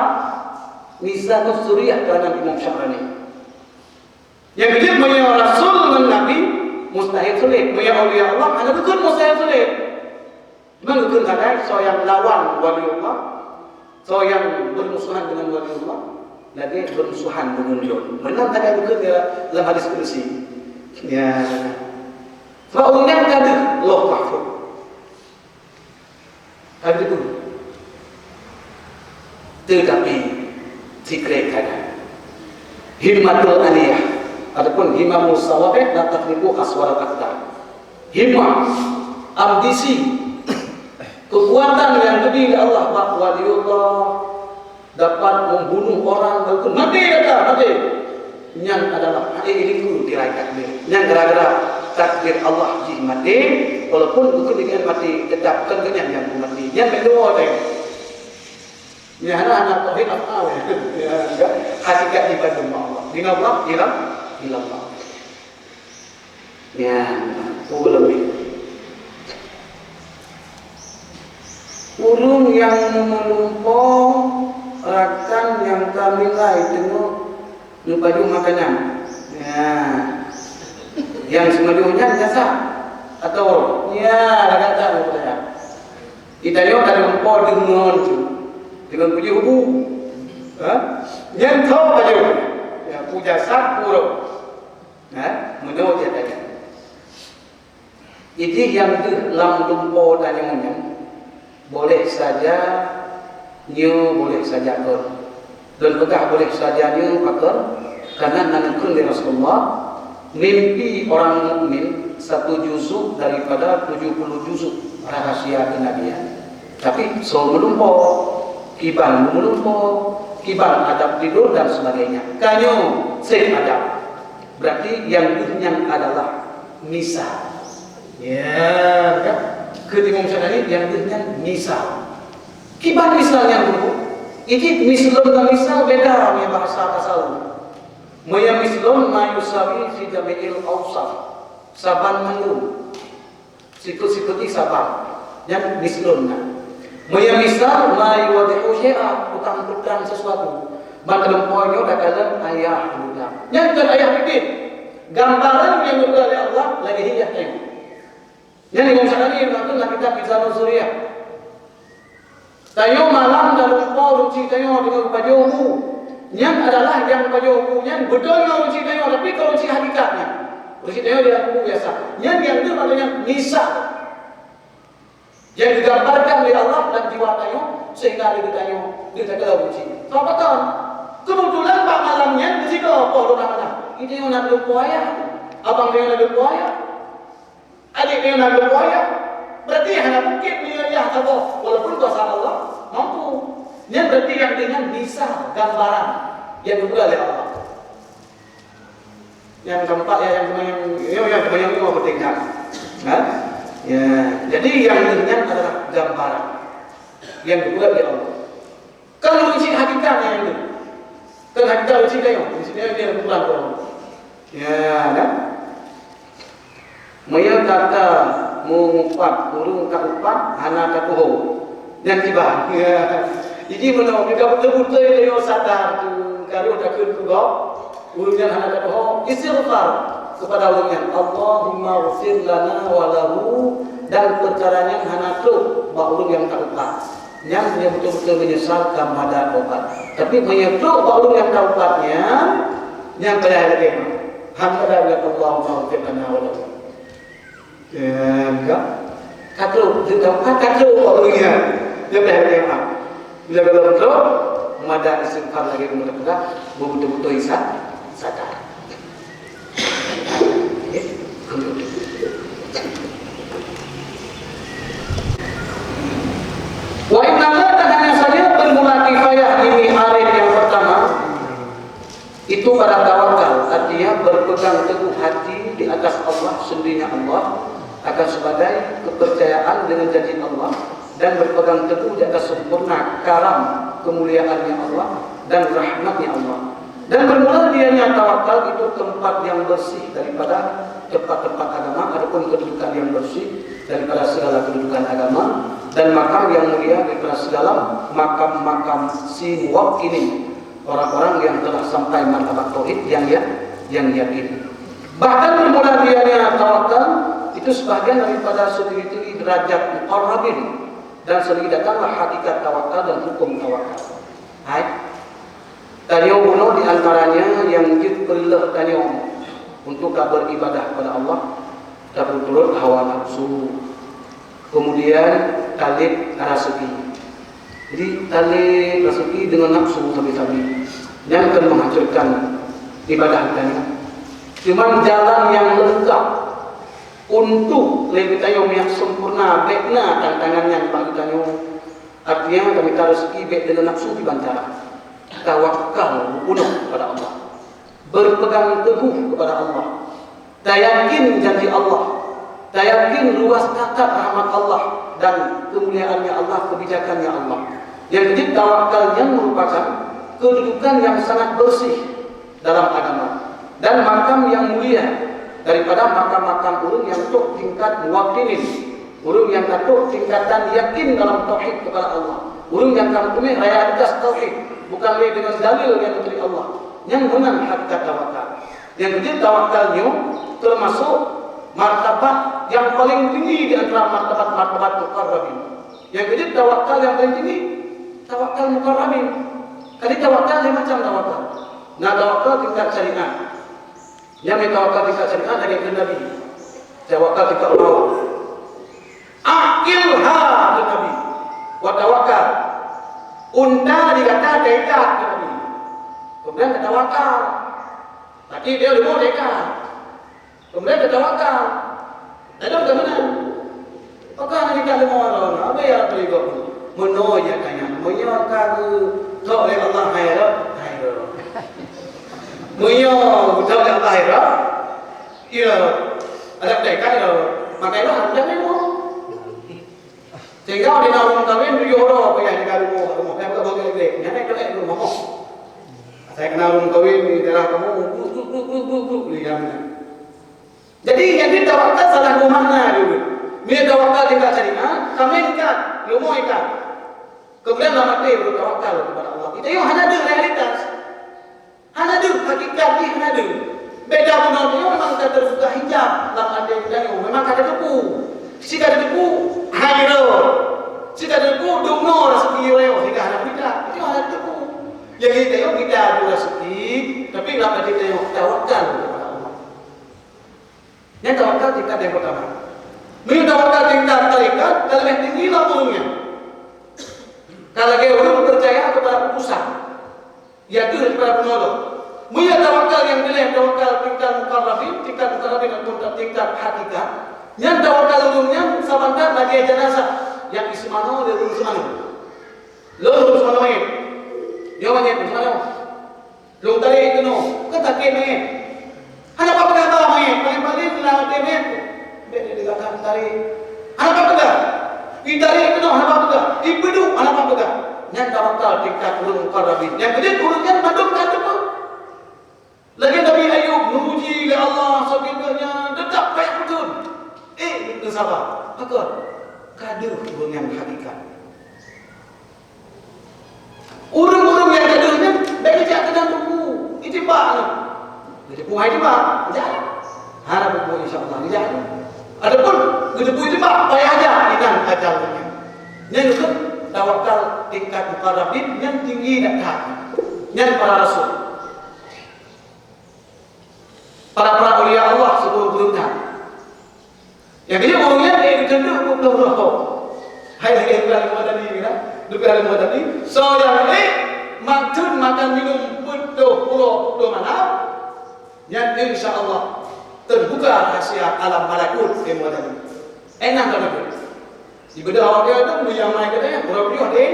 Mizanus Suriah karangan Imam Sya'rani. Nyang keujeuet meunyoe rasul ngon nabi, mustahil sulet. Meunyoe aulia Allah, hana geukheun mustahil sulet. Cuma geukheun sagai, soe nyang lawan waliullah, soe nyang bermusuhan dengan waliullah, lagèe bermusuhan dengan lôn. Meunan sagai geukheun lam hadis kudusi. Ya. Sebab ureueng nyan ka deuh Loh Mahfuz. Ka deuh. Tetapi, sikrek kada. Himmatul aliyah ataupun himamus sawabih la takhliqu aswaral aqdar. Himmah, ambisi, kekuatan nyang geubri lé Allah bak waliullah dapat membunuh orang, walaupun mati gata, mati. Nyan adalah hai lingku tirai takdir. Nyan gara-gara takdir Allah jih mati, walaupun bukan dengan mati, tetap kan dengan yang mati. Nyan berdua deh. Nyan hana, hana tauhid af'al. Ya, enggak. Hakikat ibadah Allah. Minallah ila, ilallah. Nyan, ulama. Ureueng nyang meulumpoe rakan nyang ka meninggai teungoh neupajoh makanan. Ya. Nyang seumajoh nyan jasa atau ya, rakan tak meupajoh. Di tanyoe ka lumpoe deungon tu. Deungon pajoh bu. Ha? Nyan tho pajoh. Ya, pu jasad, pu roh. Ha? Meunyoe dia tanya. Jadi nyang deuh lam lumpoe tanyoe nyan, boleh saja nyoe, boleh saja kon. Lôn peugah boleh saja nyoe pakon, karena na geukheun lé Rasulullah, mimpi orang mukmin satu juzuk daripada tujuh puluh juzuk rahasia kenabian. Tapi soe meulumpoe, kiban meulumpoe, kiban adab tidur dan sebagainya. Ka nyoe seb adab. Berarti nyang deuh nyan adalah misal. Ya, kan? Keu Imam Syafi'i nyang deuh nyan misal. Kiban misal nyang deuh. Jadi mislun dan misal beda meunyo bahasa tasawuf. Meunyo mislun ma yusawi fi jami'il awsaf. Saban mandum. Sikut-sikut jih saban. Nyan mislun nyan. Meunyo misal, ma yuwaddihu syai'a, tukang peudang sesuatu. Ban lumpoe nyoe takalon ayah muda. Nyan kon ayah biet. Gambaran nyang geupeugah lé Allah lagèe hieh tanyoe. Nyan Imam Syafi'i meunan lam kitab Mizanus Suriah. Tanyoe malam talumpoe ureueng chik tanyoe deungon pajoh bu. Nyan adalah nyang pajoh bu nyan beutôi ngon ureueng chik tanyoe, tapi kon ureueng chik hakikat nyan. Ureueng chik tanyoe di dalam kubu biasa. Nyan nyang deuh pada nyang misal. Nyang digambarkan lé Allah lam jiwa tanyoe sehingga lé geutanyoe deuh takalon ureueng chik. Sabab pakon? Keubeutulan bak malam nyan di sigoe poh lôn hana na. Di tanyoe na lumpoe ayah. Abang tanyoe na lumpoe ayah. Adik nyoe na lumpoe ayah. Berarti hana mungkin meunyoe ayah saboh, walaupun kuasa Allah mampu. Nyan berarti nyang deuh nyan misal, gambaran nyang geupeugah lé Allah. Nyang keempat ya, nyang, nyang, nyang, nyang, nyang, nyang penting kan? Ha? Ya, jadi nyang deuh nyan adalah gambaran. Nyang geupeugah lé Allah. Kan ureueng cit hakikat nyang nyan. Kan hakikat ureueng cit nyan, ureueng cit nyan dia pulang ke Allah. Ya, kan? Meunyoe gata meu-, meuupat ureueng ka upat hana tatuho, nyan kiban. Ya. Jadi meunoe, meunyoe beutôi-beutôi tanyoe sadar tu, karu takheun keu gob, ureueng nyan hana tatuho, istighfar kepada ureueng nyan, "Allahumma ghfir lana wa lahu," dan peukara nyan hana trok bak ureueng nyang ka upat. Nyan meunyoe beutôi-beutôi meunyeusal ka mada taubat. Tapi meunyoe trok bak ureueng nyang taubat nyan, nyan payah lagèe nyan. Hana ada lagèe Allahumma ghfir lana wa lahu. Nyan ka. Ka trok, dia taubat ka trok bak ureueng nyan. Nyan payah lagèe nyan. Bila gohlom trok, mada istighfar lagèe ureueng teupeugah, beutôi-beutôi sa-, sadar. Wa innama, dan hanya saja bermula kifayah ini arif yang pertama, itu pada tawakal, artinya berpegang teguh hati di atas Allah, sendirinya Allah, akan sebagai kepercayaan dengan janji Allah, dan berpegang teguh di atas sempurna karam kemuliaannya Allah dan rahmatnya Allah. Dan bermula dianya tawakal itu tempat yang bersih daripada tempat-tempat agama, adapun kedudukan yang bersih daripada segala kedudukan agama, dan makam yang mulia daripada segala makam-makam si muwakkilin, orang-orang yang telah sampai martabat tauhid yang ya-, yang yakin. Bahkan bermula dianya tawakal itu sebahagian daripada setiri-tiri derajat muqarrabin, dan selagi datanglah hakikat tawakal dan hukum tawakal. Hai. Tanyoe bunoe di antaranya nyang jeuet peureuloh tanyoe untuk ka beribadah kepada Allah, tapeuturot hawa nafsu, kemudian talét raseuki. Jadi, talét raseuki deungon nafsu sabe-sabe, nyan akan menghancurkan ibadah tanyoe. Cuman jalan nyang leungkap untuk lé geutanyoe nyang sempurna, bèk na tantangan nyan bak geutanyoe. Artinya, kami ka raseuki bèk deungon nafsu kiban cara. Tawakal peunoh kepada Allah. Berpegang teguh kepada Allah. Tayakin janji Allah. Tayakin luas takat rahmat Allah dan kemuliaannya Allah, kebijakannya Allah. Nyang keujeuet, tawakal nyan merupakan kedudukan yang sangat bersih dalam agama dan makam yang mulia daripada makam-makam ureueng nyang trok tingkat muwakkilin. Ureueng nyang ka trok tingkatan yakin dalam tauhid kepada Allah. Ureueng nyang ka meuteumé raya tugas tauhid, bukan lé deungon dalil nyang geuturi Allah. Nyan meunan hakikat tawakal. Nyang keujeuet, tawakal nyoe teumasok martabat nyang paleng tinggi di antara martabat-martabat muqarrabin. Nyang keujeuet, tawakal nyang paleng tinggi, tawakal muqarrabin. Jadi tawakal lhèe macam tawakal. Na tawakal tingkat syariat. Nyang tawakal tingkat syariat lagèe kheun Nabi. Tawakal tingkat ulama. "Aqilha," kheun Nabi. "Wa tawakkal." Unta di gata taikat, kheun Nabi. Kemudian tatawakal. Tapi dia leumo taikat. Kemudian tatawakal. Lalu bagaimana? Pakon hana ikat leumo droe, abéh ya peurigop. Meunoe ya tanya, meunyoe ka geutok lé Allah hai rot, hai rot. Meunyoe geutok lé Allah hai rot, ya, ada peutaikan rot. Maka itu harus jangan leumo. Sehingga di dalam kawin tujuh orang payah di dalam rumah, rumah. Payah buat bagi lebih. Nyan naik kelek rumah. Saya kenal rumah kawin di daerah kamu, guk, guk, guk, guk, guk, guk, di dalam. Jadi, nyang jitawakal salah dua makna dulu. Bila tawakal tingkat syariat, kami ikat, leumo ikat. Kemudian lam até baru tawakal kepada Allah. Itu yang hana ada realitas. Hana ada hakikat jih, hana ada. Beda bunoe nyoe memang ka terbuka hijab lam até geutanyoe. Memang ka teuteupue. Si ka teuteupue, hai ro. Si ka teuteupue, dum noe raseuki ro, sehingga hana beda. Itu hana teuteupue. Jadi, tanyoe beda dua raseuki, tapi lam até tanyoe tawakal kepada Allah. Nyan tawakal tingkat yang pertama. Meunyoe tawakal tingkat tarekat, ka leubeh tinggi lom ureueng nyan. Ka lagèe ureueng peucaya kepada putusan, yakin kepada penolong. Meunyoe tawakal nyang dilèe tawakal tingkat muqarrabin, tingkat muqarrabin ataupun tingkat hakikat, nyan tawakal ureueng nyan saban that lagèe janazah nyang iseumanoe lé ureueng seumanoe. Lôn ureueng seumanoe manyét. Nyoe manyét ureueng seumanoe. Lôn tarek keunoe, kan sakét manyét. Hana peugah ba manyét, paléng-paléng lam até manyét. Bèk lé deugakan tarek. Hana peugah. Itarék keunoe, hana peugah. Ibeudôh hana peugah. Nyan tawakal tingkat ureuëng muqarrabin. Nyang keujeuet ureuëng nyan mandum ka teupeu. Lagée Nabi Ayub, neuuji lé Allah, sabé geuh nyan teutap payah meuteun. Eh, neusaba. Pakon? Ka deuh ureuëng nyang hakikat. Ureuëng-ureuëng nyang ka deuh nyan, bék geujak keunan teupeu. Itiba nyan. Geuteupeue hai tiba, jak. Hana teupeu, insya Allah, jak. Ataupun geuteupeue itiba, payah jak, inan ajal nyan. Nyan keuh tawakal tingkat muqarrabin nyang tinggi dan that. Nyan para rasul. Para-para aulia Allah sikureueng-kureueng that. Nyang keujeuet ureuëng nyan, eh, geuteuntèe peuet ploh droe. Hai lagèe bukan leumo tadi, kan? Bukan leumo tadi. Soe nyang, eh, maksud makan minum peuet ploh uroe, peuet ploh malam, nyan insya Allah teubuka rahsia alam malakut leumo tadi. Eh, nyan ka leumo. Ibadah awak dia tu, meuyang mai keudè, uroe piyôh deh.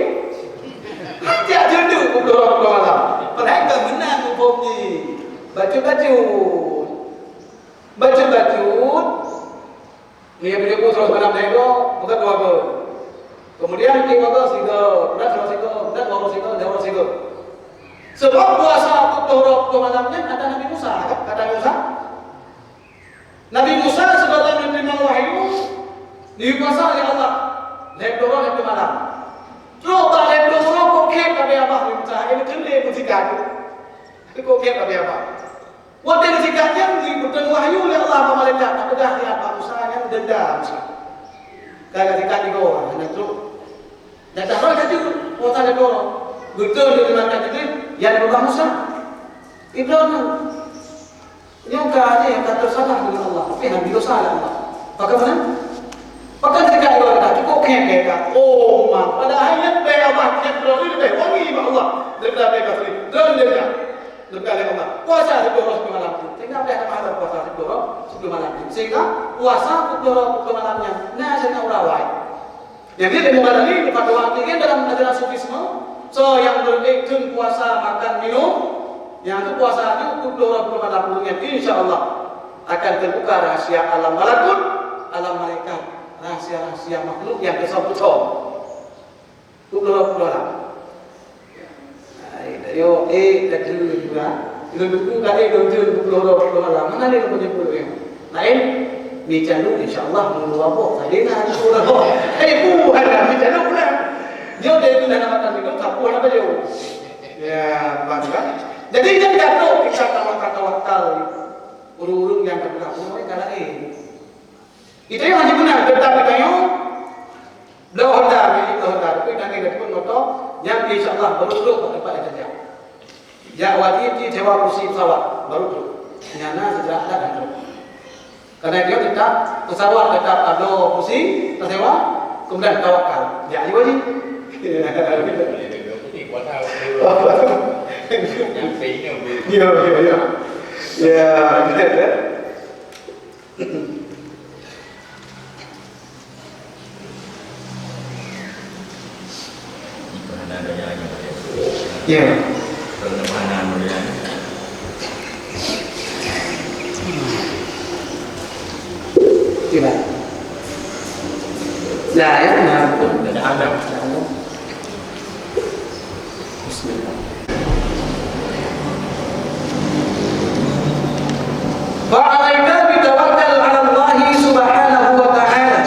Hati hati tu, peuet ploh uroe, peuet ploh malam. Padahai ka meunan muphom jih. Bacut-bacut. Bacut-bacut. Ni yang video pun seratus malam dah itu, bukan dua ke. Kemudian lima ke, tiga, bulan seratus tiga, bulan dua ratus tiga, dua ratus tiga. Sebab puasa peuet ploh uroe, peuet ploh malam ni kata Nabi Musa, kan? Kata Nabi Musa. Nabi Musa sebelum menerima wahyu, dipuasa oleh Allah. Lhèe ploh uroe, lhèe ploh malam. Terus bak lhèe ploh uroe, kok khép ka abah Nabi Musa, ini kena meusikat. Kok khép ka abah. Watèe sikat nyan geubri wahyu lé Allah bak malaikat, tapeugah siat bak Musa nyan denda Musa. Ka sikat digoe, hana trok. Dan tahan laju, puasa lhèe ploh uroe. Beutôi di malaikat Jibril, ya Allah Musa. Ibrahim, nyoe ka aja nyang ka teusalah dengan Allah, tapi hana dosa lé Allah. Bagaimana? Pakon sikat digoe ka, cukup kèe ka. Oh, ma, padahai nyan bèe Allah, nyan droe leubèh wangi bak Allah daripada bèe kafé. Droe denda. Leubèh lé Allah. Puasa siplôh uroe siplôh malam tu. Sehingga boleh tambah puasa siplôh uroe siplôh malam tu. Sehingga puasa siplôh uroe siplôh malam nyan na seunaura awai. Jadi, di muka tadi, di fatwa tinggi dalam ajaran sufisme, so yang berikut puasa, makan, minum, yang tu puasa tu siplôh uroe siplôh malam tu, insya Allah akan terbuka rahasia alam malakut, alam malaikat, rahasia-rahasia makhluk yang kesempurnaan. Pukul dua puluh lah. Hai, dak yo, eh, dak yo juga. Lôn duku ka, eh, lôn jeuet pukul dua puluh lah. Mana dia lôn jemput, eh? Lain, mi calon, insya Allah, mun dua boh. Tadi nah, pukul dua boh. Eh, bukan lah, mi calon lah. Dia udah itu dah nak makan minum, tak pun apa dia. Ya, bang, kan? Jadi, dia jatuh, kita tawakal-tawakal. Urung-urung yang tak pernah pun, mereka lain. Geutanyoe hana guna, teutap geutanyoe bloe honda, bloe honda, tapi tanyoe geutanyoe moto, nyan insya Allah baru trok bak teumpat nyang tajak. Jak wajib jisewa kursi pesawat, baru trok. Nyan na seujarah adat nyan trok. Karena dia teutap pesawat teutap bloe kursi, tasewa, kemudian tawakal. Jak haji wajib. Ya, ya, ya. Ya, betul, ya. Ya. Tidak. Nah, ya, nah. Ada. Bismillah. Fa'alaika bitawakkal 'ala Allahi subhanahu wa ta'ala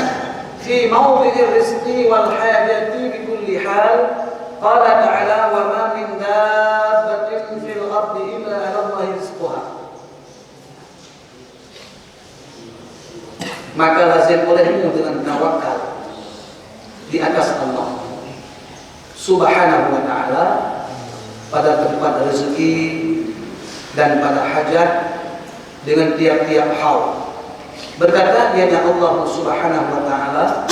fi mawdi'ir rizqi wal hajati bi kulli hal. Qala ta'ala, "Wa ma min dabbatin fil ardi illa 'ala Allahi rizquha." Maka lazim olehmu dengan tawakal di atas Allah Subhanahu wa Ta'ala pada tempat rezeki dan pada hajat dengan tiap-tiap hal. Berkata dianya Allah Subhanahu wa Ta'ala,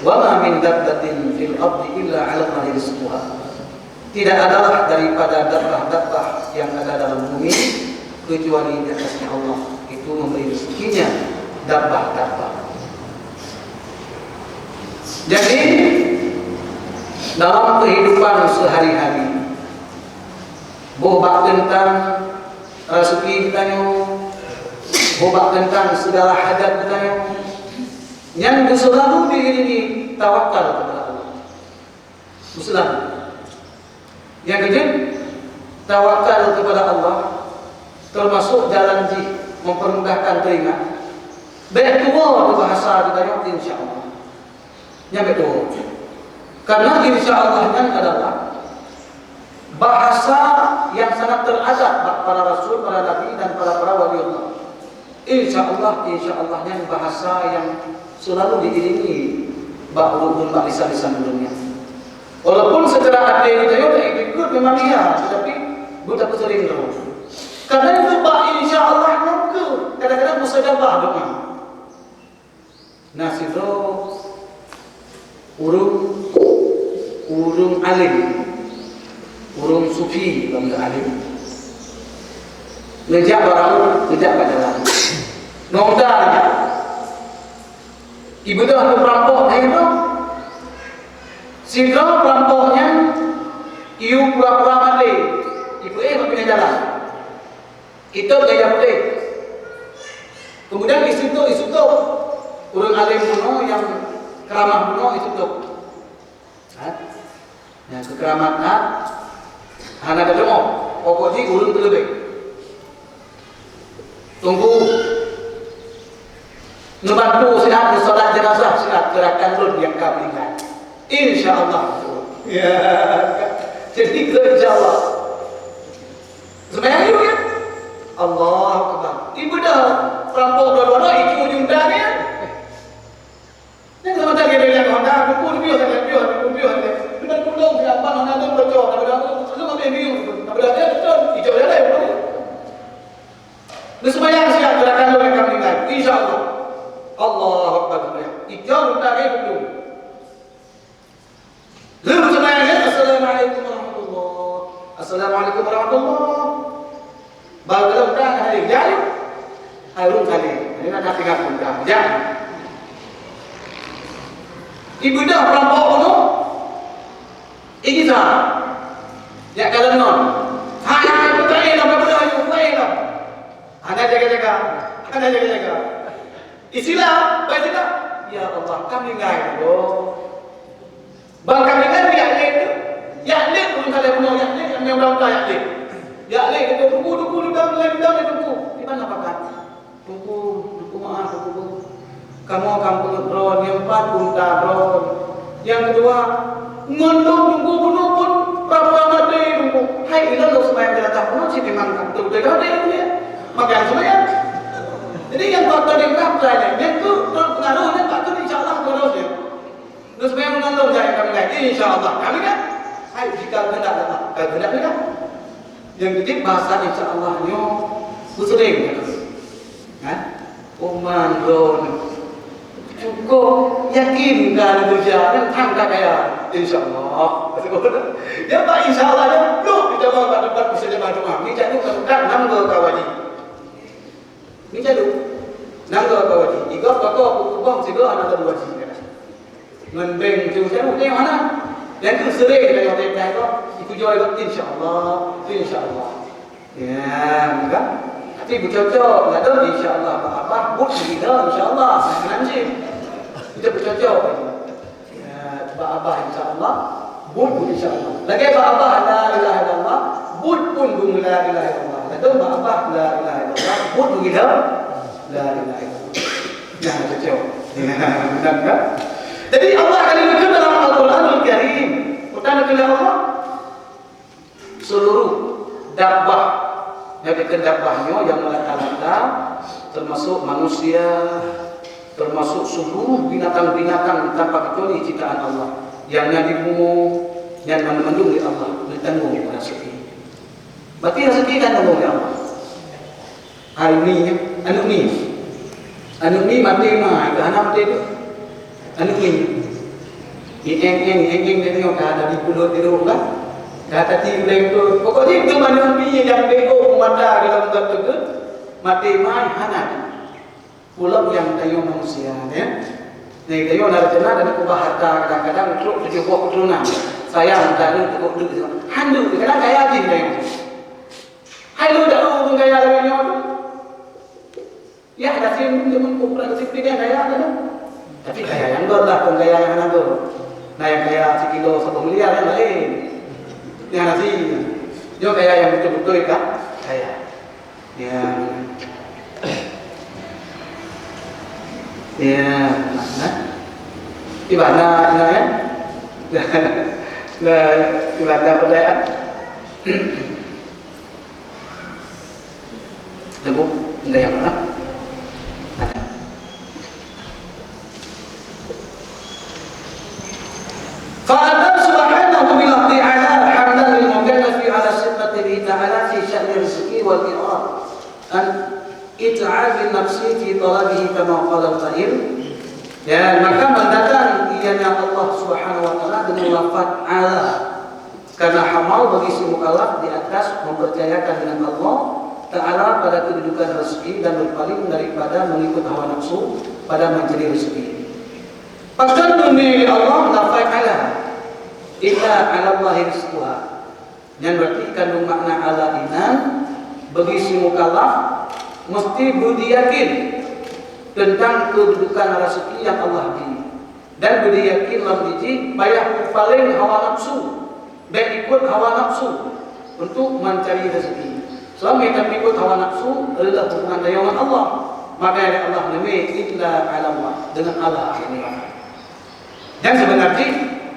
"Wa ma min dabbatin fil ardi illa 'ala Allahi rizquha." Tidak adalah daripada dabbah-dabbah yang ada dalam bumi kecuali di atasnya Allah itu memberi rezekinya dabbah-dabbah. Jadi, dalam kehidupan sehari-hari, boh bak teuntang rezeki geutanyoe, boh bak teuntang segala hajat geutanyoe, nyan selalu diiringi tawakal kepada Allah. Islam. Nyang keujeuet, tawakal kepada Allah, termasuk jalan jih mempermudahkan teuingat. Bék tuwo teu bahasa geutanyoe, insya Allah. Nyan bék tuwo. Karena insya Allah nyan adalah bahasa yang sangat teradat bak para rasul, para nabi, dan para, para wali Allah. Insya Allah, insya Allah nyan bahasa yang selalu diiringi bak ureueng bak lisan-lisan ureueng nyan. Walaupun secara até geutanyoe taikut memang iya, tetapi beutapeuseureng droe. Karena itu bak insya Allah nyan keuh kadang-kadang mustajabah doa. Na sidroe ureueng, ureueng alim, ureueng sufi lom alim. Neujak barô, neujak bak jalan. Nonda neujak. Ibeudôh keu peurampok laén tu. Sidroe peurampok nyan iyue pura-pura maté, ipeuéh bak pinah jalan. Itôb lé nyang putéh. Kemudian iseutôb, iseutôb. Ureueng alim bunoe nyang keuramah bunoe iseutôb. Ha? Nyang keukeuramat that, hana teudeungoe. Pokok jih ureueng teuleubeh. Teungku, neubantu siat neusolat jenazah siat keu rakan lôn nyang ka meuninggai. Insya Allah. Ya. Jadi, insya Allah. Seumayang yuk, ya. Allahu Akbar. Ibeudôh peurampok dua-dua, itu ujong tangan. Nyang sama tak kira yang Honda, kumpul bius, ada bius, kumpul bius, ada. Dengan pulung, siapa Honda tu bocor, tak ada, belum habis bius. Tak ada, dia betul. Hijau dia lain, betul. Neuseumbayang siat gerakan lôn nyang ka meuninggai. Insya Allah. Allahu Akbar, seumayang. Hijau, Honda, dia betul. Lheueh seumayang nyan, "Assalamualaikum warahmatullah. Assalamualaikum warahmatullah." Baru kalau udah ada yang jauh, harung kali. Ini nak tinggal pun dah. Ya. Ibeudôh peurampok bunoe. Igiza. Ya kalau non. Hai, hai, bukai lah, bukai lah, bukai lah. Hana jaga-jaga. Hana jaga-jaga. Istilah, baik tidak? Ya Allah, kami ngai. Oh. Bang kami kan yak lé tu. Yak lé ureueng saleh bunoe yak lé, nyang ureueng ka yak lé. Yak lé tu, "Teungku, teungku, dudang, dudang, dudang, teungku." Di mana pakat? "Teungku, teungku, maaf, teungku. Kamoe kan peuet droe, nyang pat unta droe. Nyang keudua, ngon lôn teungku bunoe pun pura-pura maté teungku." Hai, ilôn lôn seumayang di ateueh bunoe cit memang beutôi-beutôi ka maté teungku ya. Maka seumayang. Jadi nyang faktor nyang ka maté, nyang tu, tu pengaruh nyang tak tu insya Allah terus ya. Ngon seumayang ngon lôn, jak kami ngai. Insya Allah, kami ngai. Hai, jika kehendak Allah, ka kehendak Allah. Nyang keutik bahasa insya Allah nyoe, beuseuring. Ha? Uman lôn. Cukup yakin ka lôn beureuja, nyan that ka kaya. Insya Allah. Ya, Pak, insya Allah, ya, belum kita bawa pada tempat bisa jemaah Jumat. Ni jadi bukan nangga ka wajib. Ni jadi nangga ka wajib. Tiga, tiga, kubang, tiga, anak lagi wajib. Ngon bank tu, saya tengok mana. Yang tu sering dari hotel tu, itu jual itu, insya Allah, itu insya Allah. Ya, kan? Tapi bercocok, nggak tahu, insya Allah, apa-apa, but gila, insya Allah. Nanti kita bercocok. Ya, bak Abah, insya Allah, but pun, insya Allah. Lagèe bak Abah, la ilaha illallah, but pun bunga la ilaha illallah. Lagèe bak Abah, la ilaha illallah, but bunga la ilaha illallah. Nah, cocok. Benar kan? Jadi Allah akan menyebutkan dalam Al-Quranul Karim, Quran Allah, seluruh dabbah, nyang dikheun dabbah nyoe nyang meulata-lata, termasuk manusia, termasuk seluruh binatang-binatang tanpa kecuali ciptaan Allah. Nyang na di bumoe, nyan mandum-mandum lé Allah, neutanggong raseuki. Berarti raseuki kan tanggong lé Allah. Hai mi, aneuk mi. Aneuk mi maté ma, ka hana maté tu. Aneuk mi. Ieng-ieng, ieng-ieng, dia tengok ka ada di pulut di rumah. Ka tadi uleng tu. Pokoknya itu aneuk mi yang bego mata dalam bukan tu. Maté ma, hana. Pulang yang tayo manusia, ya. Nah, tayo nak rencana dan kubah harta kadang-kadang trok tujuh buah keturunan. Sayang, tayo cukup duit. Handu, kadang kaya jin tayo. Hai lu dak ureueng kaya lagèe nyoe tu. Ya, dah sim jameun kumpulan sim pilihan kaya tu. Tapi kaya nyang got lah, bukan kaya nyang hana got. Nah, nyang kaya sikilo saboh miliar nyang laén. Nyang hana si. Nyoe kaya nyang beutôi-beutôi ka kaya. Ya. Ya, nah. Ibadah, nah, ya. Nah, ibadah percayaan. Teguh, enggak yang mana? فأتى سبحانه بلفظ على حملا للمكلف على صفته تعالى في شأن الرزق والإعطاء عن إتعاب النفس في طلبه كما قال القائل. Ya, maka mendatang ianya Allah Subhanahu wa Taala dengan lafaz ala. Karena hamal bagi si mukallaf di atas mempercayakan dengan Allah Ta'ala pada kedudukan rezeki dan berpaling daripada mengikut hawa nafsu pada mencari rezeki. Pakon geubri lé Allah lafai ala, illa 'alallahi rizquha. Nyan berarti kandung makna ala inan bagi si mukallaf mesti beudiyakin tentang kedudukan rezeki yang Allah bri. Dan beudiyakin lam jih payah paleng hawa nafsu, bék ikut hawa nafsu untuk mencari rezeki. Selama kita ikut hawa nafsu adalah hubungan tanyoe ngon Allah. Maka ya Allah neumi illa 'ala Allah, dengan Allah neumi. Dan sebenarnya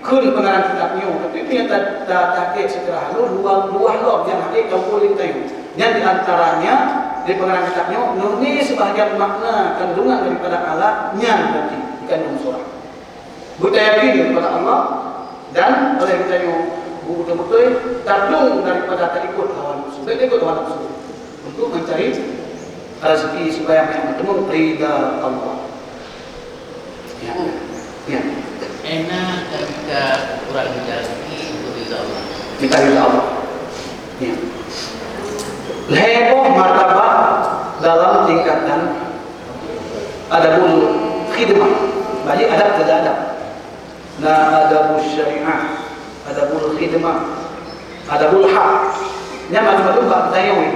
kheun pengarang kitab nyoe, tapi punya ta ta takek secara halus luah luah lom yang hakik kaum ulama tanyoe. Yang diantaranya di pengarang kitab nyoe neumi sebahagian makna kandungan daripada ala nyan tadi dikandung surah. Beutayakin kepada Allah dan oleh geutanyoe beutôi-beutôi tadong daripada taikot hawa nafsu. Bék taikot hawa nafsu untuk mencari rezeki supaya banyak bertemu ridha Allah. Ya. Ya. Enak dan kita kurang rezeki untuk ridha Allah. Kita ridha Allah. Ya. Lhèe boh martabat dalam tingkatan adabul khidmah. Bagi adab keu adab. Na adabul syariah, adabul khidmah, adabul hak. Nyan macam-macam bak geutanyoe.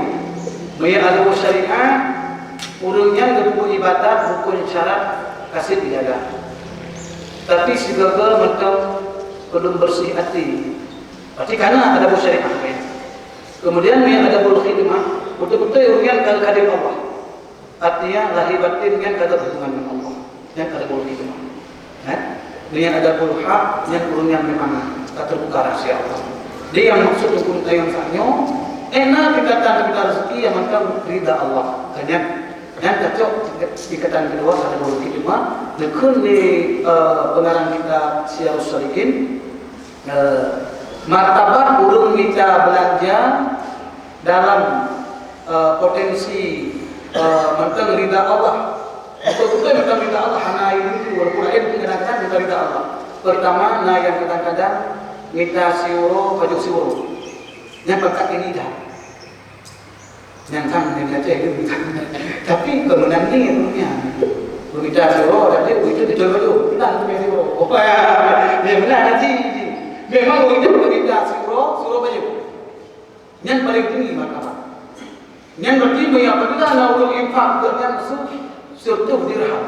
Meunyoe adabul syariah, ureueng nyan geupeubuet ibadat rukon syarat ka sép dijaga. Tapi sigoe-goe mantong peulom beureuséh até. Berarti kana adabul syariah. Kemudian meunyoe adabul khidmah, beutôi-beutôi ureueng nyan ka khadém Allah. Artinya lahé batén nyan ka ada hubungan ngon Allah. Nyan ka ada boleh itu. Kan? Nyan ada boleh hak, nyan ureueng nyan memang ka terbuka rahsia Allah. Jadi yang maksud hukum tayang saat nyoe, enak tingkatan kita rezeki yang macam ridha Allah. Kan nyan? Nyan cocok tingkatan kedua ada boleh itu. Cuma, nekun di eh, pengarang kita Syiarus Salikin, Eh, martabat ureueng mita beulanja dalam eh, potensi eh, mantong ridha Allah. Beutôi-beutôi mantong ridha Allah hana ilmu walaupun laén pun kadang-kadang mita ridha Allah. Pertama na yang kadang-kadang mita siuroe pajoh siuroe. Nyan pangkat tinggi dah. Nyang kan nyang Aceh tu. Tapi kalau nanti dunia, berita siuroe dan dia itu betul betul. Benar tu siuroe. Oh ya, ya benar nanti. Memang itu berita siuroe, siuroe banyak. Yang paling tinggi martabat. Yang berarti apabila na ureueng infak ke yang su seratus dirham.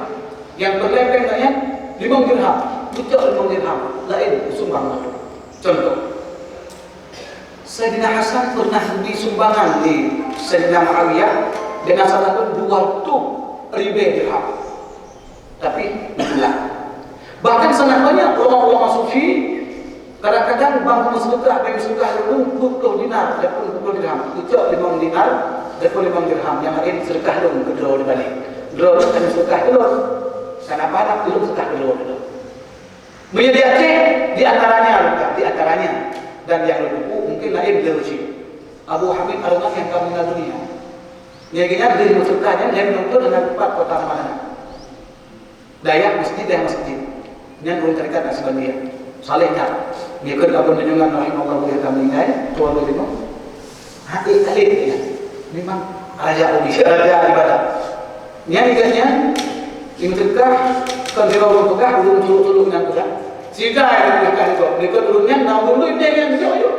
Yang berlepeng dengan limong dirham. Betul limong dirham. Lain sumbang. Contoh. Saidina Hasan pernah geubri sumbangan di Saidina Muawiyah, dan asal dua ratus ribu dirham. Tapi, itulah. Bahkan sangat banyak ulama-ulama sufi, kadang-kadang bang meuseudekah, bang meuseudekah lôn peuet ploh dinar, dan pun peuet ploh dirham. Ucok limong dinar, dan pun limong dirham. Yang lain sedekah lôn keudroe di balik. Droe lôn kan sedekah keudroe. Karena barat lôn sedekah keudroe. Meunyoe di Aceh, di antaranya, di antaranya, dan yang lebih mungkin lain Geuloji. Abu Hamid Alungan yang ka meuninggal dunia. Nyan geuhnyan di Mesir nyan, nyan nonton dengan tempat kota mana. Dayah masjid, dayah masjid. Nyan ureueng tarekat Naqsybandiah. Saleh nyan. Nyan keu Abu Tunjungan rahimahullah yang ka meuninggai, tuan lima. Ha, eh, kali ya. Memang raja udi, raja ibadah. Nyan ikat nyan, yang tegah, kan dia orang tegah, ulun tuluk-tuluk nyan tegah. Sida yang tegah itu, dekat ulun nyan, nah ulun tu dia yang bijak yo.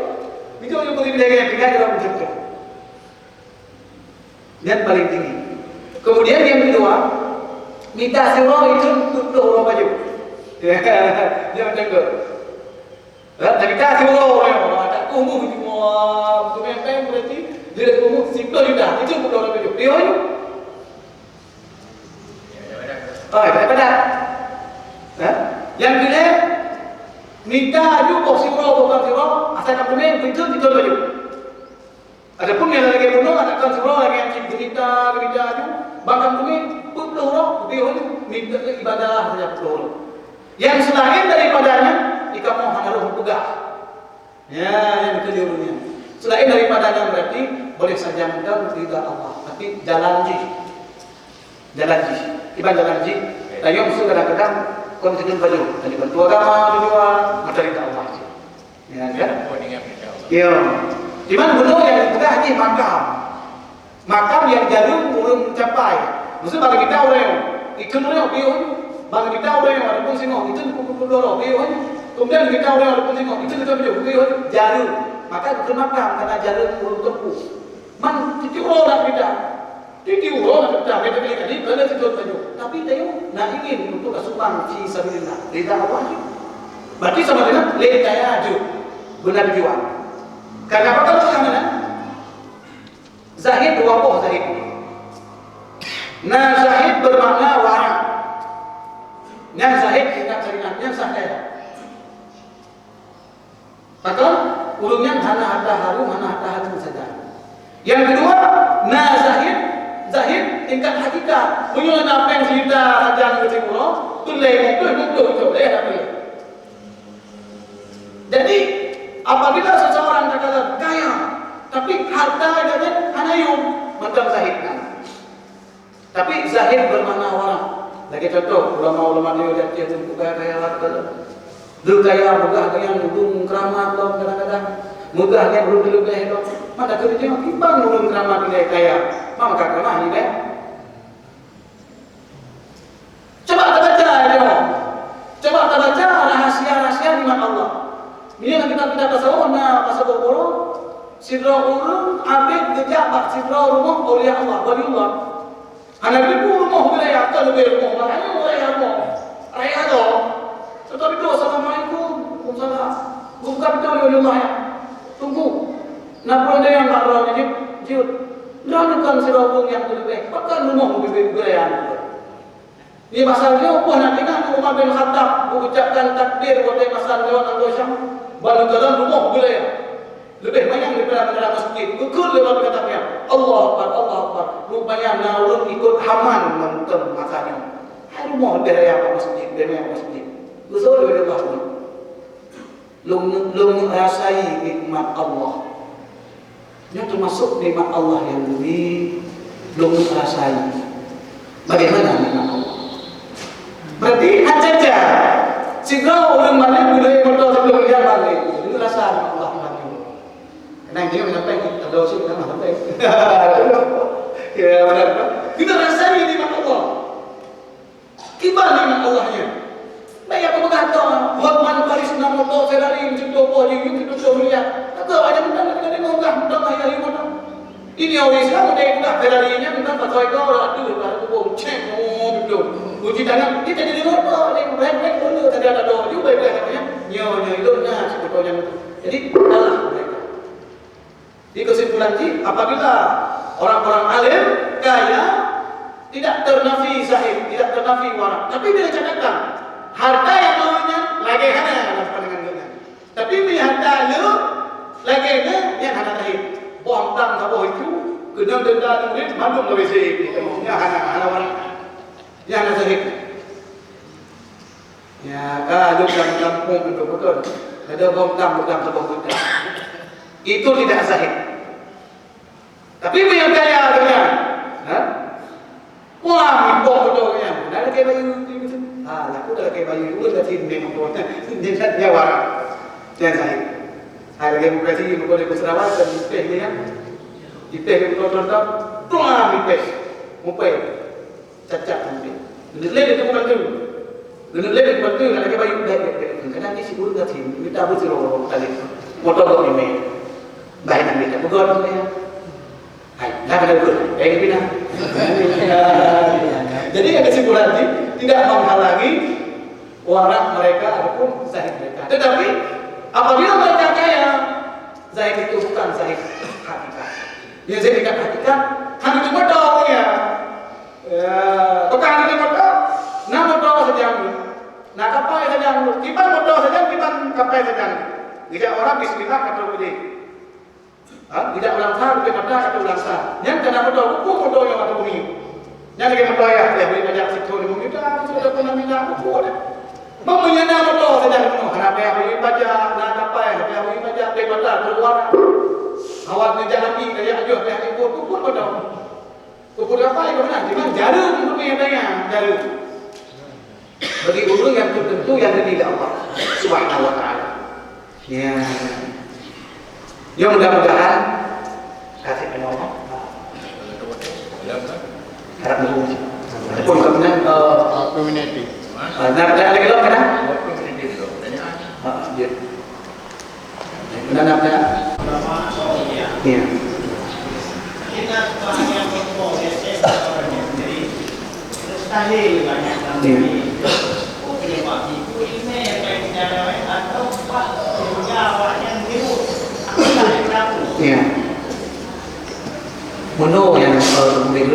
Bijak yo beri dia yang tegah dalam tegah. Nyan paling tinggi. Kemudian yang kedua, mita siuroe itu tujuh puluh orang baju. Dia macam tu. Cerita si uroe, ada kumu jua, tu memang berarti dia kumu si uroe dah, itu bukan orang tujuh. Dia Oh, daripada. Ha? Yang kedua, minta aju boh si uroe, boh si uroe, asal kamu ni, betul, betul baju. Adapun yang lagi bunoe, ada kan si uroe lagi yang cit gurita, gurita aju, bahkan kamu ni, peuet ploh uroe, lebih aju, minta ibadah saja peuet ploh uroe. Yang selain daripadanya, ikamah hana roh peugah. Ya, yang kelirunya. Selain daripada nyan berarti boleh saja mantong ridha Allah, tapi jalan jih. Jalan jih. Iban jalan jih. Tayong su kadang-kadang kon keuneuk baju. Jadi bantu agama tujuan, mata ridha Allah jih. Ya, kan? Ya. Iban bunoe yang dipeugah jih makam. Makam nyang jareueng ureueng capai. Maksud bagi kita ureueng, ikheun ureueng piôh. Bagi kita ureueng walaupun singoh, itu pukul dua puluh piôh. Kemudian kita ureueng walaupun singoh, itu kita piôh, piôh jareueng. Maka bukan makam, karena jareueng ureueng tempuh. Man, titi uroe nak kita. Titi uroe nak kita, kita kali-kali, kena tidur saja. Tapi tayo nak ingin untuk kasumbang fi sabilillah. Ridha Allah. Berarti sama dengan lé kaya aju. Beuna tujuan. Karena apa kalau sama dengan Zahid dua boh zahid. Na zahid bermakna warak. Nyang zahid tingkat syariat, nyang sah kaya. Maka, ureueng nyan hana harta harum, hana harta harum saja. Yang kedua, na zahid, zahid tingkat hakikat. Meunyoe na péng sejuta saja ngon uroe, peureulèe lhèe ploh, lhèe ploh, lhèe ploh. Jadi, apabila seseorang terkadang kaya, tapi harta dia hana yum, mantong zahid nyan. Tapi zahid bermakna warak. Lagèe contoh, ulama-ulama nyoe di Aceh tu bukan kaya harta. Dia kaya, peugah dia ureueng keramat lom kadang-kadang. Peugah dia ureueng leubeh lom. Mana kerja, kiban ureueng keramat dia kaya. Maka kemah ni deh. Coba tabaca, ya jemaah. Coba tabaca rahasia-rahasia nikmat Allah. Meunyoe kitab-kitab tasawuf na pasal boro, sidroe ureueng abéh geujak bak sidroe rumoh aulia Allah, waliullah. Hana ribu rumoh wilayah, ka leubeh rumoh, hana wilayah rumoh. Raya tu. Tetapi tu, "Assalamualaikum." "Waalaikumsalam." Buka pintoe lé waliullah, ya. Tunggu. Na peureulee nyang bak droe jeuet, jeuet. Droeneuh kon sidroe ureueng nyang leubeh. Pakon rumoh leubeh wilayah. Di masa nyoe, peue na ingat Umar bin Khattab mengucapkan takbir watèe masa nyoe nanggroe Syam, ban geukalon rumoh beulèe. Leubeh manyang daripada, daripada masjid. Geukheun lé Umar bin Khattab nyan, "Allahu Akbar, Allahu Akbar." Rupanya na ureueng ikot Haman nonton masa nyoe. Hai rumoh leubeh raya bak masjid, leubeh manyang masjid. Geuseuôt lé Allah. Lôn, lôn rasai nikmat Allah. Nyoe teumasok nikmat Allah nyang leubeh lôn rasai. Bagaimana nikmat Allah? Berarti, aja-aja. Sidroe ureueng malèe, meunyoe moto siploh miliar malèe. Lôn rasa nikmat Allah malèe. Karena dia menyampaikan, ada sih, kita mah sampai. Ya, benar. Kita rasai nikmat Allah. Kiban nikmat Allah nyan. Bèk ya peugah toh, Hotman Paris na moto Ferrari meuseutoe poh jih, yue keu tujoh miliar. Maka ayah muda nak kena deungoe gah, muda mah yah moto. Ini orang Islam ada yang muda Ferrari nyan, muda pakai kau lah tu, lah tu bom, cek, oh, betul. Kunci tangan, dia tak jadi moto, dia remeh pun dia tak ada doa juga, dia namanya. Nyo, nyo, itu nah, sebetulnya. Jadi, kalah mereka. Di kesimpulan jih, apabila orang-orang alim kaya, tidak ternafi zahid, tidak ternafi warak. Tapi bila catatan, harta nyang lôn nyan lagèe hana dalam pandangan geuh nyan. Tapi bila harta lôn lagèe nyan, nyan hana zahid. Boh tam saboh itu, keunong denda murid, mandum lawét zahid. Nyan hana, hana warak. Nyan hana zahid. Ya, ka lôn lam gampông tu betul. Ada boh tam, boh tam saboh juta. Itu tidak zahid. Tapi meunyoe kaya donya, ha? Wah, meupoh beutôi nyan. Dah lakèe bayeue, ha, laku dah lakèe bayeue, ulôn dah sindeng beutôi. Sindeng that nyawa. Nyan zahid. Hai lagèe muka sini, muka di Sarawak, dan mupèh ni, ya. Ipèh di beutôi-beutôi, tuang ipèh. Mupèh. Cacat sampai. Geuleuh lé itu bukan tu. Geuleuh lé itu bukan tu, nak lagi bayu, baik, baik, baik. Kadang dia sibuk dah sini, minta betul orang kali. Motor kau ni, baik nak minta pegang tu ya. Hai, dah kena betul. Baik, pindah. Jadi, yang kesimpulan tadi, tidak menghalangi warak mereka ataupun zahid mereka. Tetapi, Apabila mereka kaya, zahid itu bukan zahid hakikat. Ya, zahid hakikat, hana teumoto, ya. Ya, bukan hana teumoto, na moto sajan, na kapai sajan, kiban moto sajan, kiban kapai sajan. Geujak orang bismillah ka trok keudeh. Ha, geujak ulang sa, geujak mata ka ulang sa. Nyan ka na moto, keupeue moto nyoe ateueh bumi. Nyan lagèe moto ayah, ayah bri pajak sithôn limong juta, sithôn limong juta, keupeue deh. Meunyoe na moto sajan bunoe, hana payah bri pajak, na kapai, hana payah bri pajak, geujak mata keuluar. Awak neujak api, tajak ajoh, tajak ibu, keupeue moto. Keupeue kapai keu meunan, cuman jareueng keupeue nyang tanyong, jareueng. Bagi ureueng nyang tertentu nyang geubri lé Allah Subhanahu wa Taala. Ya. Ya, mudah-mudahan kasih penolong. Harap nunggu. Ataupun kemungkinan, eh, Community. Eh, nak, nak lagi lom kan? Ah, ya. Meunan, meunan. Iya. Iya. Iya. Meunoe nyang, eh, mungkin,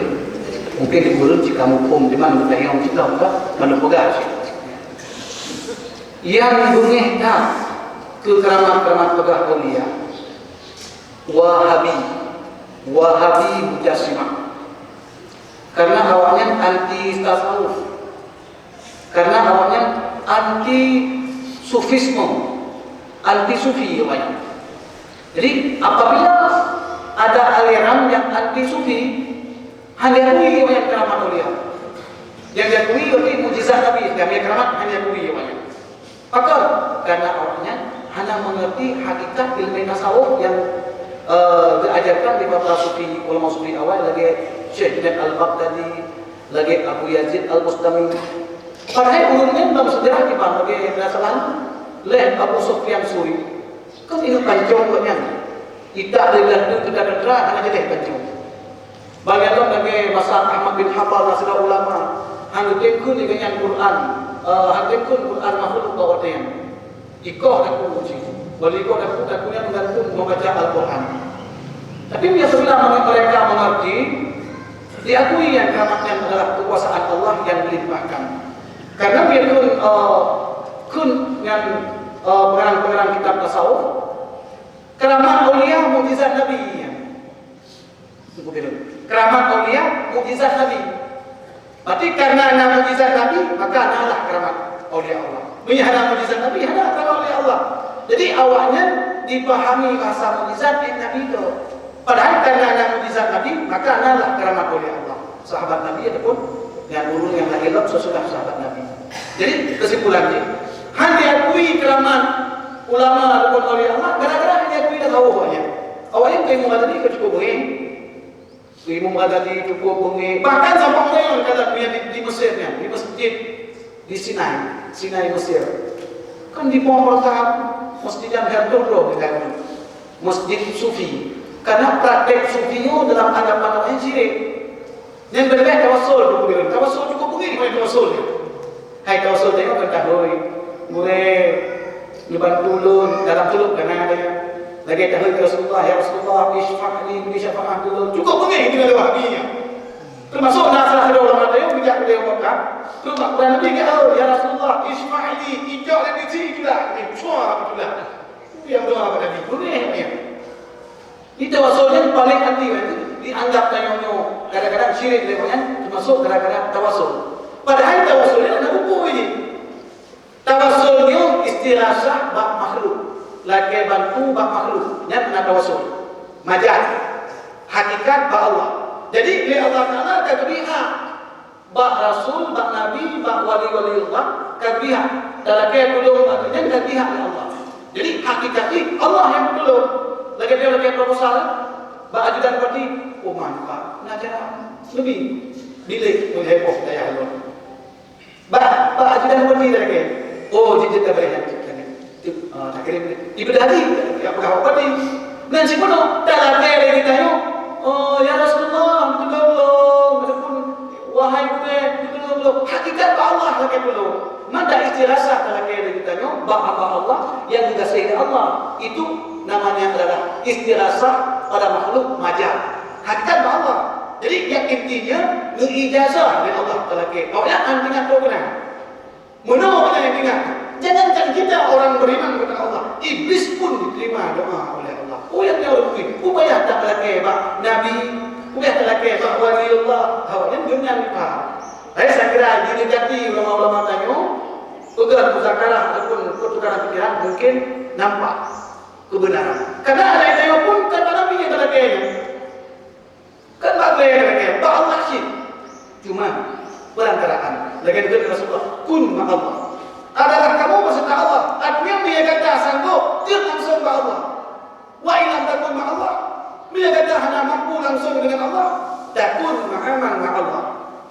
mungkin di ureueng cit ka muphom, cuman meutanyong cit lom ka, meunan peugah cit. Nyang beungéh that keu keuramat-keuramat peugah aulia, Wahabi, Wahabi Mujassimah. Karena awaknyan anti tasawuf. Karena awaknyan anti sufisme, anti sufi awaknyan. Jadi, apabila ada aliran yang anti sufi, hana diakui awaknyan keuramat aulia. Nyang diakui berarti mukjizat Nabi, tapi keuramat hana diakui awaknyan. Pakon? Karena awaknyan hana mengerti hakikat ilmu tasawuf yang, eh, diajarkan di para sufi, ulama sufi awai lagèe Syekh Junaid Al-Baghdadi, lagèe Abu Yazid Al-Bustami. Padahai ureueng nyan dalam sejarah kiban lagèe na salah lé Abu Sufyan Suri. Kan ingat pancong gobnyan. Itak lé blah teuh teuka-teuka hana jadeh pancong. Bagaimana lagèe masa Ahmad bin Hanbal na sidroe ulama, han geutem kheun lé gobnyan Quran, eh, han geutem kheun Quran makhluk bak watèe nyan. Ikoh daku cit. Wali ikoh daku, daku nyan meugantung membaca Al-Quran. Tapi biasa bila mereka mengerti, diakui yang keuramat nyan adalah kekuasaan Allah yang melimpahkan. Karena biarpun, eh, kheun nyan, eh, pengarang-pengarang kitab tasawuf, keuramat aulia mukjizat Nabi nyan. Keuramat aulia mukjizat Nabi. Berarti karena na mukjizat Nabi, maka nalah keuramat aulia Allah. Meunyo hana mukjizat Nabi, hana keuramat aulia Allah. Jadi awaknyan dipahami bahasa mukjizat nyan Nabi tu. Padahai karena na mukjizat Nabi, maka nalah keuramat aulia Allah. Sahabat Nabi ataupun nyan ureueng nyang lahé lom sesudah sahabat Nabi. Jadi kesimpulan jih, han diakui keuramat ulama ataupun aulia Allah gara-gara han diakui tasawuf awaknyan. Awaknyan keu Imam Ghazali ka cukup beungéh. Imam Ghazali cukup beungéh. Bahkan sampoe meunyoe ka lheueh di, di Mesir nyan, di masjid di Sinai, Sinai Mesir. Kan di pohon rata masjid yang hancur loh di dalam masjid sufi. Karena praktek sufi nyoe dalam anggapan orang syirik. Nyang beureukat tawassul tu keudeh. Tawassul cukup beungéh main tawassul ni. Hai tawassul tengok kan tahôi. Gurée neubantu ulôn dalam tulok keunan dia. Lagée tahôi keu Rasulullah, "Ya Rasulullah, isyfa' li, bri syafaat ulôn." Cukup beungéh keu Wahabi nyan. Teumasuk na salah sidroe ulama tayong bijak keu Mekah. Terus bak Quran Nabi keu, "Ya Rasulullah, isyfa' li, ijok lé bisi itulah." Ni cua itulah. Yang doa bak Nabi. Beungéh nyan. Di tawassul nyan paléng anti, dianggap tanyoe nyoe kadang-kadang syirik lé nyan, teumasuk gara-gara tawassul. Padahai tawassul nyan hana buku jih. Tawassul nyoe istighasah bak makhluk, lakée bantu bak makhluk, nyan na tawassul. Majaz, hakikat bak Allah. Jadi lé Allah Taala ka geubri hak bak rasul, bak nabi, bak wali-wali Allah, ka geubri hak. Talakée tulông bak geuhnyan ka geubri hak lé Allah. Jadi hakikat jih Allah nyang peutulông. Lagée dia lagée proposal bak ajudan bupati, "Oh, mantap, na cara leubeh bilék, leubeh heboh dayah lôn." Bak, bak ajudan bupati lagée, "Oh, jeuet, jeuet, tabri nyan, jeuet, nyan." Teuk, ah, takirém deh. Ibadah haji, ya, peugah bak bupati. Nyan sibunoe, talakée lé geutanyoe, "Oh, ya Rasulullah, tulông lôn," ataupun, "Wahai gurée, tulông lôn." Hakikat bak Allah Lakée peulom, mata istirasah talakée lé geutanyoe bak hamba Allah nyang geugaséh lé Allah. Itu namanya adalah istirasah pada makhluk majaz. Hakikat bak Allah. Jadi, yang intinya, geuijazah lé Allah talakée. Awaknyan hana ingat droe keunan. Meunoe keunan ingat. Jangankan kita orang beriman kepada Allah, iblis pun diterima doa oleh Allah. Oh, ya, ya, oh, payah talakée bak nabi, payah talakée bak waliullah. Awaknyan deungon nyan paham. Hai, saya kira jeuet-jeuet ulama-ulama tanyoe, peugah muzakarah ataupun pertukaran pikiran mungkin nampak kebenaran. Karena ada tanyoe pun kan malam ini pada kayaknya. Kan bak kayaknya, bak Allah cit. Cuman perantaraan. Lagi dengan Rasulullah, kun ma Allah. Adalah kamu beserta Allah. Artinya, bila kata sanggup, dia langsung bak Allah. Wa in lam takun ma Allah. Bila gata hana mampu langsung dengan Allah, takun ma'aman ma Allah.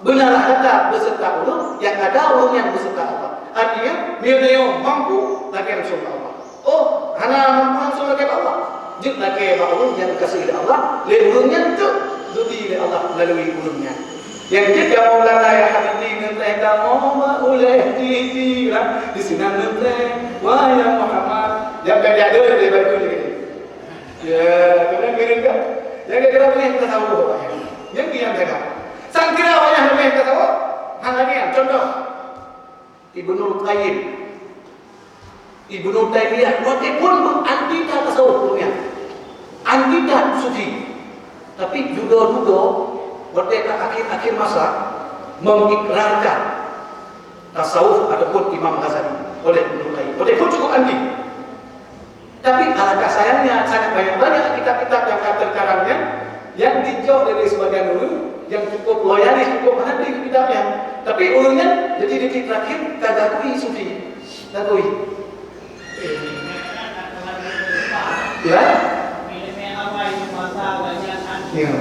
Beunarlah gata beserta ureuëng nyang ada ureuëng nyang beserta Allah. Artinya, meunyoe mampu, lakée langsung bak Allah. Oh, hana mampu langsung lakée bak Allah. Jeuet lakée bak ureuëng nyang dikasih lé Allah, lé ureuëng nyan teuk geubri lé Allah melalui ureuëng nyan. Nyang jeuet ya Maulana ya Habibi ngon teuh kamoe bak ulée titi lah, disinan ngon teuh wahai Muhammad. Nyang ka jadi lé baru lagi. Ya, kena ngirim kan? Nyang kira-kira boleh tasawuf apa ya? Nyang diam jaga. Sangkira banyak lebih tasawuf. Hal lain, contoh. Ibnu Qayyim, Ibnu Taimiyah, watée pun anti that tasawuf dunia, anti that sufi. Tapi juga-juga watée ka akhir-akhir masa mengikrarkan tasawuf ataupun Imam Ghazali oleh Ibnu Qayyim. Watée pun cukup anti. Tapi alangkah sayangnya, sangat banyak-banyak kitab-kitab nyang ka teukarang nyan, nyang dijok lé sebagian ureuëng nyang cukup loyalis, cukup meuhati kitab nyan. Tapi ureuëng nyan jadi titik terakhir ka gakui sufi. Gakui. Ya? Ya.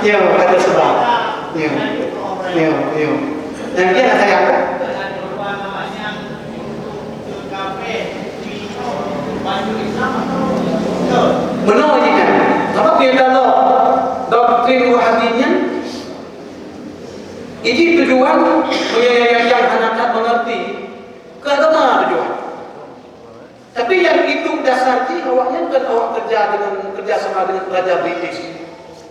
Ya, kata sebab. Ya. Ya, ya. Yang dia nak sayang kan? Meunoe jih nyan. Sabab di dalam doktrin Wahabi nyan, iji tujuan meunyoe nyang hana that mengerti, keu agama tujuan. Tapi yang itu dasar jih, awaknyan kan awak kerja dengan, kerja sama dengan kerajaan British.